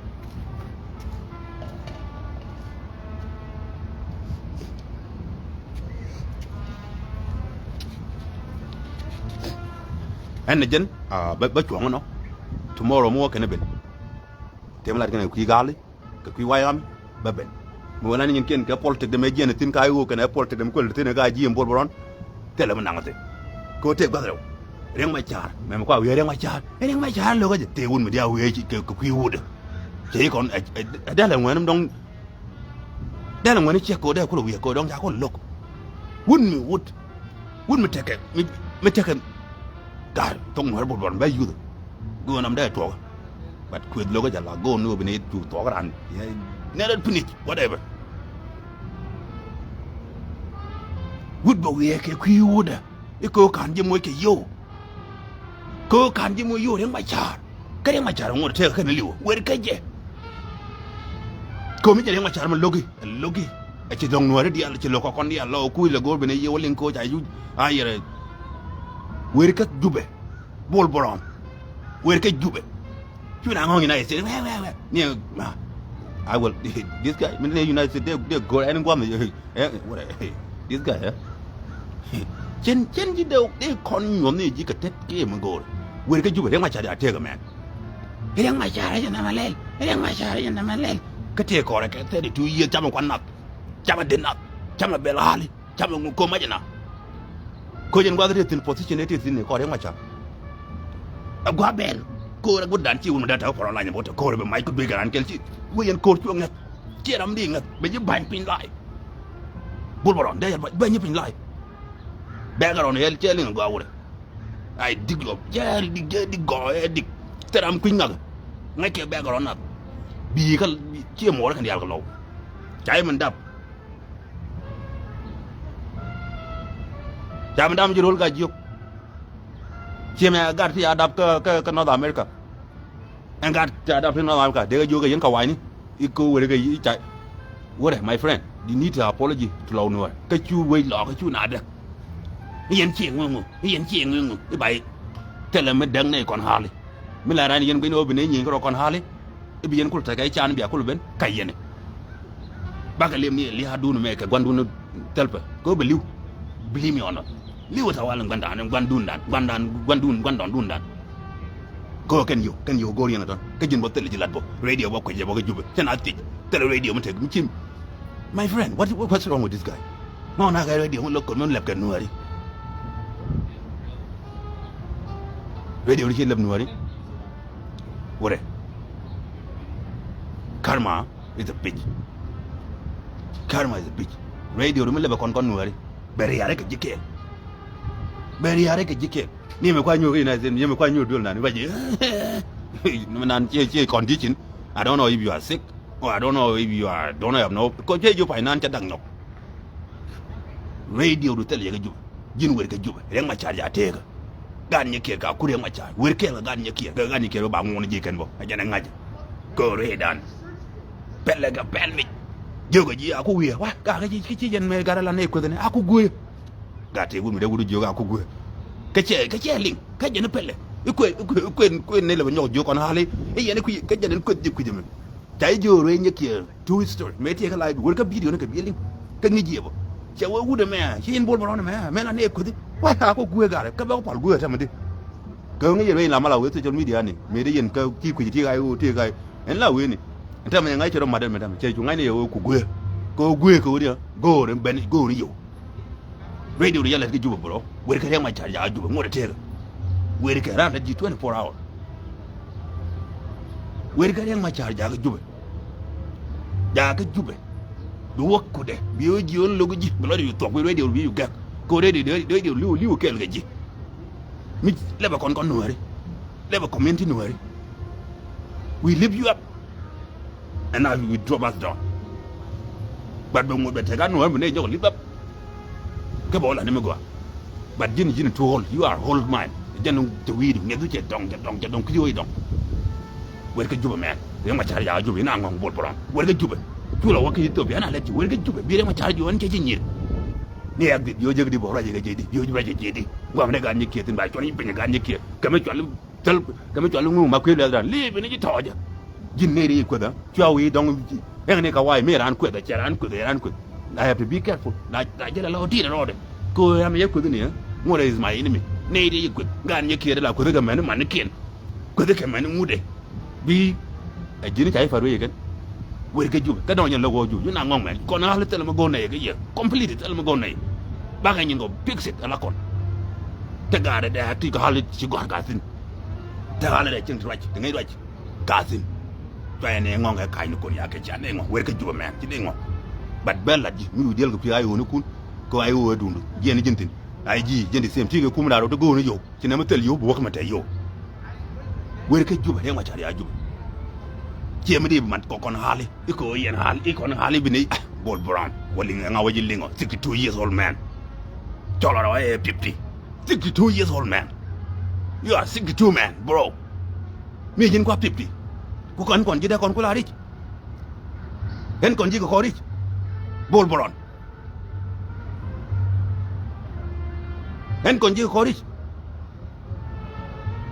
Ɛn ni jɛn bä cuɔ̱ŋ nɔ. Tomorrow mi wä kɛn ben. Tem lat kɛn kui̱ ga̱a̱li. Kɛ kui̱ way ɣam bä ben. Mi wä lan nyin kiɛn kɛ politik dɛ mɛ jiɛn thi̱n ka i̱ ɣöö kɛn ɛ politik dɛ mi kuɛl thi̱n ɛ ka ji̱ in buɔl bä rɔn. Thilɛ mi naŋ thi̱n. Kɛ ɣöö tëë gua̱th rɛw. Riɛŋ ma ca̱a̱r mɛmɛ kua wiee riɛŋ ma ca̱a̱r ɛ riɛŋ ma ca̱a̱r lo̱k ɛ jɛ tëë wun mi diaa wiee kɛ kui̱ wut. Cɛ i̱ kɔn ɛ dɛl ɛ ŋuɛn mi dɔŋ. Dɛl ɛ ŋuɛn i̱ ciɛk kɛ ɣöö dee kulɛ wiee kɛ ɣöö dɔŋ ca kulɛ lo̱k. Wut mi wut. Wut mi tekɛ mi tekɛ. Gar thok nuɔr bol bol bɛ yuth. Go̱o̱n am dee tuɔk. But kueth lokä jɛ la go̱o̱n ni wä bi ni tu thuɔk ran. Nɛ rɛ pinic whatever. Wut bä wiee kɛ kui̱ wutdä i̱ köök ka̱n ji̱ moc kɛ yio̱w. Köök ka̱n ji̱ moc yio̱w riɛŋ ma ca̱a̱r. Kä riɛŋ ma ca̱a̱r ŋot tëëk kɛn li̱w wer kä jɛ. Kömi jɛ riɛŋ ma ca̱a̱r ma lo̱ki lo̱ki. Ɛ ci dhɔ̱ŋ nuääri diaal ci lo̱k kɔn diaal lɔ kuc lɛ go̱o̱r ben ɛ yiëë wä liŋ koc a yuc a yɛrɛ. Wer kä Jubɛ. Bol Bron. Wer kä Jubɛ. Cu na ŋɔ̱ŋ United States wɛ wɛ wɛ ni ma. I will this guy mi ni United States dee dee go̱o̱r ɛn guam. Ɛ wurɛ this guy ɛ. Cɛn cɛn ji̱ dee dee kɔn nyuɔ̱n ni ji̱ kɛ tet kiɛ mi go̱o̱r. Wer kä Jubɛ riɛŋ ma ca̱a̱r a tëëk ɛmɛn. Riɛŋ ma ca̱a̱r ɛ jɛ nɛmɛ lɛl. Riɛŋ ma ca̱a̱r ɛ jɛ nɛmɛ lɛl. Kä tëë kɔrɛ kɛ thirty two years camɛ kuan nath. Camɛ dit nath. Camɛ bɛl ɣa̱li. Camɛ ŋu ko̱m macɛ na. Ko̱ jɛn gua̱th ti thi̱n position ti thi̱n ni kɔrɛ riɛŋ ma ca̱a̱r. Ɛ gua̱a̱ bɛl. Ko̱r ɛ gua̱dan ci wun mi da̱t tɛk pɔrɔ lany bä tɛ ko̱r bɛ mac kut duec kɛ ran kɛl ci. Wee yɛn ko̱r cuɔ ŋäth. Ciɛ ram di ŋäth bɛ ji̱ ba̱ny piny lay. Bul bä rɔn dee yɛn ba̱ny piny lay. Bɛɛkɛ rɔn yɛl cɛ liŋ gɔaa wurɛ. Ay dik lɔp cɛ dik cɛ dik gɔaa ɛ dik. Thil ram kui̱ny ŋak. Ŋäc kɛ bɛɛkɛ rɔn nath. Bi̱i̱ kä ciɛ muɔɔr kɛn diaal kɛ lɔw. Ca yɛ min dap. Ca mi dam ji̱ ro̱l ka jiök. Ciɛ mɛ gat ti a dap kä kä kä North America. Ɛn gat ti a dap ti North America dee ka jiök kɛ yɛn ka wacni. I̱ ko̱ weri kɛ i̱ ca. Wurɛ my friend, you need to apology to Lɔw Nuɔr kä cu wec lɔɔk kä cu na däk. I̱ yɛn ciɛ ŋuŋu i̱ yɛn ciɛ ŋuŋu i̱ bay. Thilɛ mi däk nɛy kɔn ha̱li. Mi la raan yɛn guic ni ɣöö bi nɛ nyieny kärɔ̱ kɔn hali. I̱ bi yɛn kul tekɛ i̱ can bia kul ben ka yɛn i̱ bakɛ li̱em ni lia̱a̱dun mɛ kɛ gua̱ndun thɛlpɛ kɛ ɣöö bɛ li̱w. Believe me or not. Li̱w ɛ tawal in gua̱ndan in gua̱ndundan gua̱ndan gua̱ndun gua̱ndɔndundan. Kɛ ɣöö kɛn yio̱w kɛn yio̱w go̱o̱r yɛn ɛ tɔ̱n kä ji̱n bä thil ji̱ lat bä radio bä kuec jɛ bä kä Jubɛ cɛn a thiec. Thil radio mi tek mi cim. My friend, what, what what's wrong with this guy? Ŋɔn a kɛ radio mi lo̱k kɔn mi lɛp kɛ nuääri. Radio ni ci lɛp nuääri. Wurɛ. Karma is a bitch. Karma is a bitch. Radio mi lɛpɛ kɔn kɔn nuääri. Bɛ riaarɛ kɛ ji̱ kɛɛl. Bɛ riaarɛ kɛ ji̱ kɛɛl. Ni mɛ kua nyuur kɛ United States, ni mɛ kua nyuur duel nan i̱ ba ji̱. Ni mɛ nan cie cie condition. I don't know if you are sick or I don't know if you are don't have no. Kɔ cie ji̱ finance ca dak nyɔk. Radio du thil yɛ kɛ Jubɛ. Ji̱n wer kɛ Jubɛ. Riɛk Macar ca teekä. Gat Nyɛkiɛɛr ka ku Riɛk Macar. Wer kɛɛl kɛ Gat Nyɛkiɛɛr kɛ Gat Nyɛkiɛɛr bä ba ŋuɔn ji̱ kɛn bä. Ɛ jɛn ɛ ŋa̱c. Kɛ rɛydan. Pɛlɛ kɛ pɛl mic. Jiök ɛ ji̱ a ku wiee wa ka kä ci ci ci jɛn mɛ gat ɛ la nɛ kueth ni a ku guee. Gat tëë wut mi dee wut jiök a ku guee. Kä cɛ kä cɛ liŋ kä jɛn pɛlɛ. I̱ kueth i̱ kueth i̱ kueth i̱ kueth nɛ lɛ bɛ nyɔk jiök kɔn hali. I̱ yɛn i̱ kui̱ kä jɛn i̱ kueth ji̱ kui̱ jɛ mi. Ca i̱ jiök rɛy Nyɛkiɛɛr true story mɛ tiee kä live wut kä video ni kɛ biɛ liŋ. Kä ŋi̱c jiɛ bä. Cɛ wee wut ɛmɛ ci in bol bä rɔn ɛmɛ mɛ la nɛ kueth i̱ wa a ku guee gat ɛ kä bɛ ku pal guee ɛ tɛmɛ di. Kɛ ɣöö ŋäc yɛ rueny la mal a wee social media ni mëë dee yɛn kä ti kui̱c ti ɣa̱c ɣöö ti ɣa̱c ɛn la wee ni. Ɛn tɛmɛ yɛ ŋa̱c cɛ rɔ mat ɛn mɛ tɛmɛ cɛ cu ŋa̱c ni yɛ ɣöö ku guee. Kɛ ɣöö guee kɛ ɣöö ni go̱o̱r ɛn ben go̱o̱r ni yio̱w. Radio ni yɛ lät kä Jubɛ bro. Wer kɛ Riɛk Macar jakä Jubɛ ŋot ɛ tëëkä. Wer kɛ ran lät ji̱ twenty four hour. Wer kɛ Riɛk Macar jakä Jubɛ. Jakä Jubɛ. Bi wä kudɛ bi wä ji̱ ɣän lo̱k ji̱ bi lɔc yu thuɔk bi radio bi yu gɛk. Kɛ radio radio li̱w li̱w kɛɛl kɛ ji̱. Mi lɛpɛ kɔn kɔn nuääri. Lɛpɛ community nuääri. We lift you up. And now you will drop us down. But bɛ ŋot bɛ tɛk a nuääri mi nɛ jɔk lift up. Kä bɛ wä la ni mi gɔaa. But ji̱n ji̱n too old. You are old man. Jɛn te wi̱i̱du ŋɛth wi̱i̱ cɛ dɔŋ cɛ dɔŋ cɛ dɔŋ kui̱ ɣöö i̱ dɔŋ. Wer kä Jubɛ mɛn Riɛk Macar jakä Jubɛ in a ŋɔ̱ŋ bol bɛ rɔn wer kä Jubɛ. Cu la wä kä Ethiopia in a lɛt ji̱ wer kä Jubɛ bi Riɛk Macar ji̱ ɣän cɛ ji̱ nyier. Ni yak di bi ɣöö jek di bä ruac kɛ ji̱ di bi ɣöö ruac kɛ ji̱ di guam ni gat Nyɛkiɛɛr thin ba cuɔn ji̱ piny gat Nyɛkiɛɛr kɛ mi cual thil kɛ mi cual ŋu ma kuëë lɛth ran li̱i̱p ni ji̱ tɔɔcä. Ji̱n nɛy ri i̱ kuethä cua wi̱i̱ dɔ̱ŋ. Ɛŋ ni ka wa̱i̱ mi raan kuethä cɛ raan kuethä cɛ raan kueth. I have to be careful. Na na jälɛ lɔ ti̱i̱t rɔɔdɛ. Kɛ ɣöö ram yɛ kueth ni ɛ ŋuɔ̱t is my enemy. Nɛy ri i̱ kueth gat Nyɛkiɛɛr la kuethä kɛ mɛni manikiɛn. Kuethä kɛ mɛni ŋutdɛ. Bi ɛ ji̱n ca i̱ pa̱t wee yɛ kɛn. Wer kä Jubɛ kä dɔ̱ŋ jɛn lä ɣɔɔ Jubɛ ji̱n a ŋɔ̱ŋ mɛn kɔn ɣa̱l thilɛ mi go̱o̱r nɛy kɛ yɛ completely thilɛ mi go̱o̱r nɛy. Bakɛ nyin kɔ fix it ala kɔn. Te gaatdɛ dɛ ti kɔ ɣa̱l ci gɔ̱a̱r ga̱a̱ thi̱n. Te ɣa̱l dɛ cieŋ ti ruac ti ŋäc ruac. Gaa thi̱n. Cua yɛn ɛ ŋɔ̱ŋ kɛ ka̱ny ni kun ya kɛ ca nɛ ŋɔ̱ŋ wer kä Jubɛ mɛn ci nɛ ŋɔ̱ŋ. But bɛ lat ji̱ mi wi̱i̱ diɛl kɛ pi̱i̱ a ɣöö ni kun kɛ ɣöö a ɣöö ɛ duundu jiɛn ji̱n thi̱n. A ji̱ jiɛn ti thi̱n ti kɛ kum raar ɣöö ti go̱o̱r ni yio̱w ci nɛ mi thil yio̱w bi wäk mi tɛy yio̱w. Wer kä Jubɛ Riɛk Macar jakä Jubɛ. Ciɛ mi di bi mat kɔ kɔn hali i̱ kɛ ɣöö yɛn hali i̱ kɔn hali bi ni ah, Bol Brown wä liŋ ɛŋa wä ji̱ liŋɔ sixty two years old man. Cɔl rɔ ɛ fifty. Sixty two years old man. You are sixty two man bro. Mi ji̱n kua fifty. Ku kɔn kɔn ji̱ dee kɔn ku la ric. Ɛn kɔn ji̱ kɛ kɔn ric. Bol Brown. Ɛn kɔn ji̱ kɛ kɔn ric.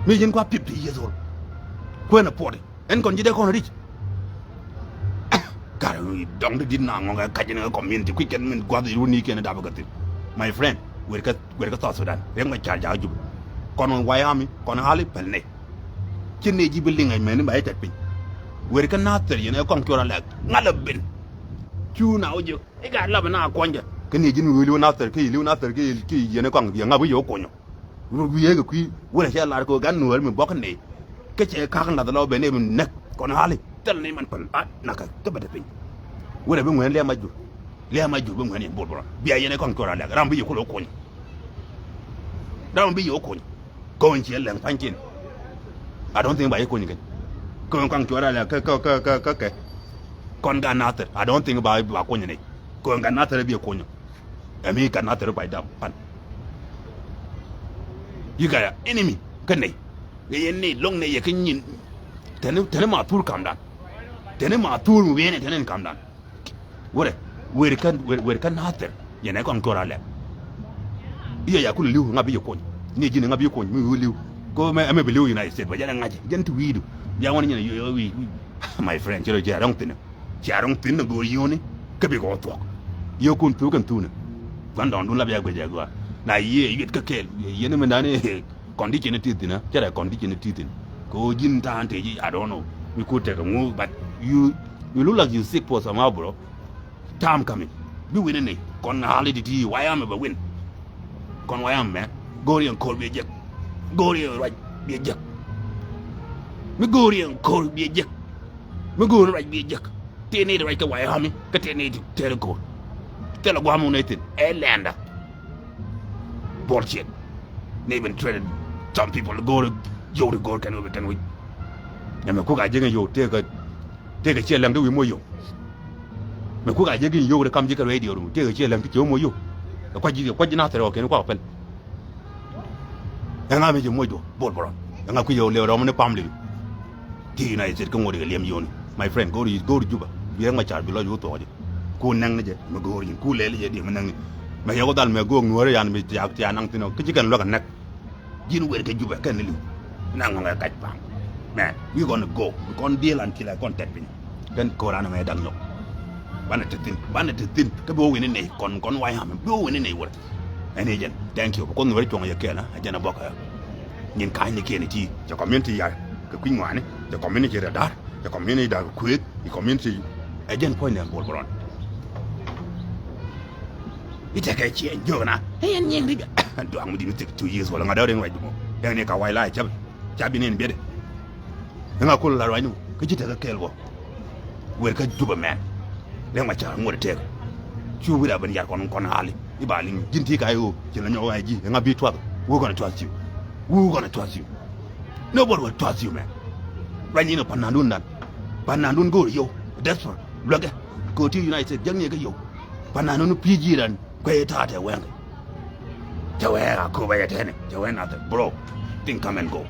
Mi ji̱n kua fifty years old. Kuɛn a forty. Ɛn kɔn ji̱ dee kɔn ric. Kar dɔŋ ti dit na ŋɔŋɛ kac ni community kui̱ kɛn min gua̱th i̱ runi kɛn dap kä thi̱n. My friend, wer kä wer kä South Sudan Riɛk Macar jakä Jubɛ. Kɔn wayami kɔn hali pɛl nɛy. Ci nɛy ji̱ bi liŋ ɛc mɛni ba i̱ tɛt piny. Wer kä Nathir yɛn ɛ kɔŋ cuɔr alɛk ŋa̱l ɛ ben. Cu na wä jiök i̱ gat lapɛ na kuɔnykä. Kä nɛy ji̱n wi̱i̱ li̱w Nathir kä yi̱ li̱w Nathir kä yi̱ yɛn ɛ kɔŋ yɛ ŋa̱p i̱ yɛ wä kuɔnyɔ. Rut wi̱i̱ ɛ kɛ kui̱ wälɛ cɛ lar kɛ ɣöö gat nuääri mi buɔ̱k kä nɛy. Kä cɛ ka̱k nath lɔ ben ɛ mi näk kɔn hali thil ni man päl a nakä kä bɛ te piny. Wälɛ bi ŋuɛ̈ɛ̈n liɛm a jur. Liɛm a jur bi ŋuɛ̈ɛ̈n yɛn Bol Brown bia yɛn ɛ kɔŋ cuɔr alɛk ram bi yɛ kulɛ wä kuɔnyɔ. Ram bi yɛ wä kuɔnyɔ. Kɔn ciɛ lɛŋ pa̱nykiɛn. I don't think ba yɛ kuɔnyɔ kɛn. Kɔn kaŋ cuɔr alɛk kä kä kä kä kɛ. Kɔn gat Nathir I don't think ba ba kuɔnyɔ ni. Kɔn gat Nathir bi yɛ kuɔnyɔ. Ɛmi gat Nathir ba dam pan. You got an enemy kä nɛy. Yɛ yɛn ni lo̱ŋ nɛy yɛ kä nyin. Tɛni tɛni ma thur kamdan. Tɛni ma thur mi wiɛni tɛni kamdan. Wurɛ wer kä wer wer kä Nathir yɛn ɛ kɔn kɔr alɛ. I̱ yɛ ya kul li̱w ŋa bi yɛ kuɔny ni ji̱n ŋa bi yɛ kuɔny mi wi̱i̱ li̱w. Ko mɛ, mɛ bi li̱w United States bä jɛn ɛ ŋa̱c jɛn ti wi̱i̱du. Bia wan nyɛn ɛ wi̱i̱. My friend, ci rɔ jɛ rɔ̱ŋ thi̱n. Cia rɔ̱ŋ thi̱n ni go̱o̱r yio̱ni kä bikɛ wä thuɔ̱k. Yio̱ kun thuk kɛn thukni. Gua̱n dɔ̱ŋ dun la bia guic ɛ gɔaa. Na yiëë yuet kä kɛɛl yɛn mi nani. Condition ni ti thi̱n a cɛ rɛ condition ni ti thi̱n. Kɛ ɣöö ji̱n ta̱a̱n tëë ji̱, I don't know. Mi kur tekɛ ŋu, but you, you look like you sick for somehow, bro. Time coming. Bi win ni kɔn hali ti ti wayam bɛ win. Kɔn wayam mɛ go̱o̱r yɛn ko̱r bi jek. Go̱o̱r yɛn ruac bi jek. Mi go̱o̱r yɛn ko̱r bi jek. Mi go̱o̱r ruac bi jek. Tëë ni ruac kɛ wayam mi kä tëë ni ti tëë ko̱r. Thilɛ guam wun ni thin ɛ lɛnda. Bullshit. Ni bin traded some people go̱o̱r yio̱w ri go̱o̱r kɛn wä bi tɛn wi̱c. Ɛmɛ kuk a ji̱ ŋɛ yio̱w tëë kɛ Tëëkɛ ciɛ läŋ ti wi̱i̱ moc yio̱w. Mɛ kuk a jɛ gi̱n yio̱w ri kam ji̱ kɛ radio ru tëëkɛ ciɛ läŋ ti ciɛ moc yio̱w. Ɛ kuac ji̱ kuac ji̱ nathɛr ɔ kɛn kuak pɛl. Ɛŋa mi ci moc duɔ bol bɔrɔn. Ɛŋa kui̱ yio̱w lëë rɔm ni pam li̱w. Ti United States kä ŋot ikɛ liɛm yio̱w ni. My friend, go̱o̱r go̱o̱r Juba. Biɛŋ ma car bi lɔc wä thuɔɔk jɛ. Ku nɛŋ ni jɛ mɛ go̱o̱r ji̱n ku lɛl jɛ diɛ mɛ nɛŋ ni. Mɛ yɛ wä dhal mɛ go̱o̱k nuɔ̱ɔ̱ri yan mi tiak tiak naŋ thin ɔ kä ji̱ kɛn luäk ɛ nɛk. Ji̱n wer kɛ Jubɛ kɛn ni li̱w. Na ŋɔŋɛ kac pa̱a̱m. Mɛ, we gonna go. Bi kɔn deal until I kɔn tɛt piny. Kɛn ko̱ran mɛ da̱ŋ nyɔk. Banɛ te thi̱n, banɛ te thi̱n. Kä bi wä wi̱ni nɛy kɔn kɔn wayam bi wä wi̱ni nɛy wär. Ɛn i̱ jɛn, thank you. Bi Kuoth Nuɛɛri cuɔ̱ŋ yɛ kɛɛl, ɛ jɛn a bɔk ɛ. Nyin ka̱ny ni kiɛn i̱ ti cɛ community yar kɛ kui̱ ŋɔaani, cɛ community rɛ da̱r, cɛ community da̱r kuëëth, i̱ community ɛ jɛn puɔ̱ny nɛ bol bɛ rɔn. I̱ tekɛ ciɛ jiök na ɛ yɛn nyiŋ ri bia duaŋ mi di̱t mi thik two years wala ŋa̱t dee rin ruac duŋ ɛ ni ka wac la ɛ cäp. Ca bi nin biɛt. Ɛŋa kul la ruacni kä ji̱ tekɛ kɛɛl bɔ. Wer kä Jubɛ mɛn. Rɛŋ ma ca ŋuɔ̱t tek. Cu wi̱r a ben yar kɔn kɔn hali i̱ ba liŋ ji̱n ti ka i̱ ɣöö ci la nyɔk ɛ ji̱ ɛŋa bi tuath. Who gonna trust you? Who gonna trust you? Nobody will trust you, man. Ruacni ni panandun dan. Panandun go̱o̱r yio̱w. Desperate. Luäkɛ. Kɛ ɣöö ti United States jäkni ɛ kä yio̱w. Panandun pi̱i̱ ji̱ ran. Kuɛ ta̱a̱ tɛ wɛŋ. Cɛ wɛ a köpɛ yɛ tɛnɛ cɛ wɛ nothing bro. Thing come and go.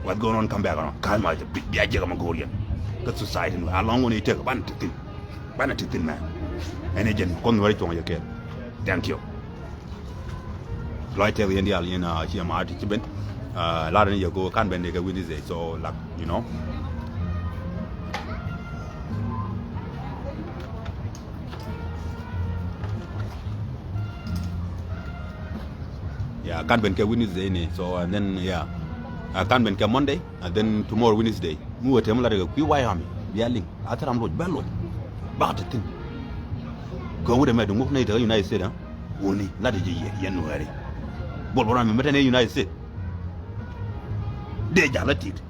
What's going on, come back around. Ka̱n ma cɛ bia jiɛk ma go̱o̱r yɛn. Kä society ni alɔŋ wun itek banɛ ti thin. Banɛ ti thin, man. Ɛn i̱ jɛn Kuoth Nuɛɛri cuɔ̱ŋ yɛ kɛɛl. Thank you. Lɔc tɛk yɛn diaal yɛn a ciɛ ma ti ci ben. Lar ni yɛ go̱o̱r ka̱n ben ni kɛ Wednesday, so, like, you know. Yeah, ka̱n ben kɛ Wednesday ni, so, and then, yeah. Uh, ka̱n ben kɛ Monday, and then tomorrow Wednesday. Mi wä tem lat kɛ kui̱ wayami bia liŋ a thil ram loc bɛ loc. Bak te thi̱n. Kɛ wut ɛmɛ duŋ wuk nɛy te kä United States, ah. Wuni lat jɛ yɛ yɛn Nuɛɛri. Bol bol ram mi te ni United States. Dee jal a tit.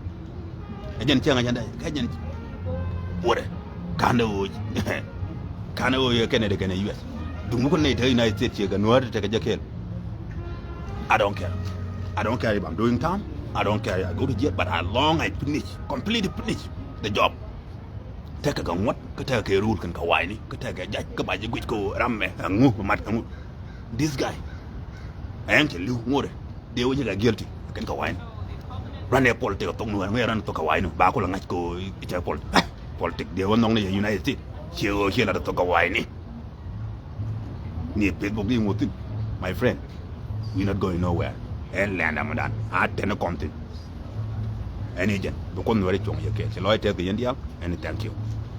Ɛ jɛn cäŋ a jɛn dee kɛ jɛn. Wurɛ ka̱n dee ɣöö ka̱n dee ɣöö yɛ kɛnɛ dee kɛnɛ U S. Duŋ mi kun nɛy te United States ciɛ kɛ Nuäär te kɛ jɛ kɛɛl. I don't care. I don't care if I'm doing time. I don't care if I go to jail, but as long I finish, completely finish the job. Tekɛ kɛ ŋuɔ̱t kä tekɛ kɛ rule kɛn kɛ wa̱i̱ni kä tekɛ kɛ jac kä ba ji̱ guic kɛ ɣöö ram mɛ ɛŋu mat ɛŋu. This guy ɛn cɛ li̱w ŋuɔ̱tɛ. Dee wä ji̱ kɛ guilty kɛn kɛ wa̱i̱ni. Ruan ɛ politik ɛ thok ni wɛn ŋuɛ ruan thok kɛ wa̱i̱ni ba kulɛ ŋa̱c kɛ ɣöö i̱ cɛ politik. Politik dee wä nhɔk ni yɛ United States. Ciɛ ɣöö ciɛ lat ɛ thok kɛ wa̱i̱ni. Ni Facebook di ŋuth thi̱n. My friend, we not going nowhere. Ɛn lɛn dam dan a tɛn kɔn thi̱n. Ɛn i̱ jɛn bi Kuoth Nuɛɛri cuɔ̱ŋ yɛ kɛɛl ci lɔc tɛth kɛ yɛn diaal. Ɛn i̱ thank you.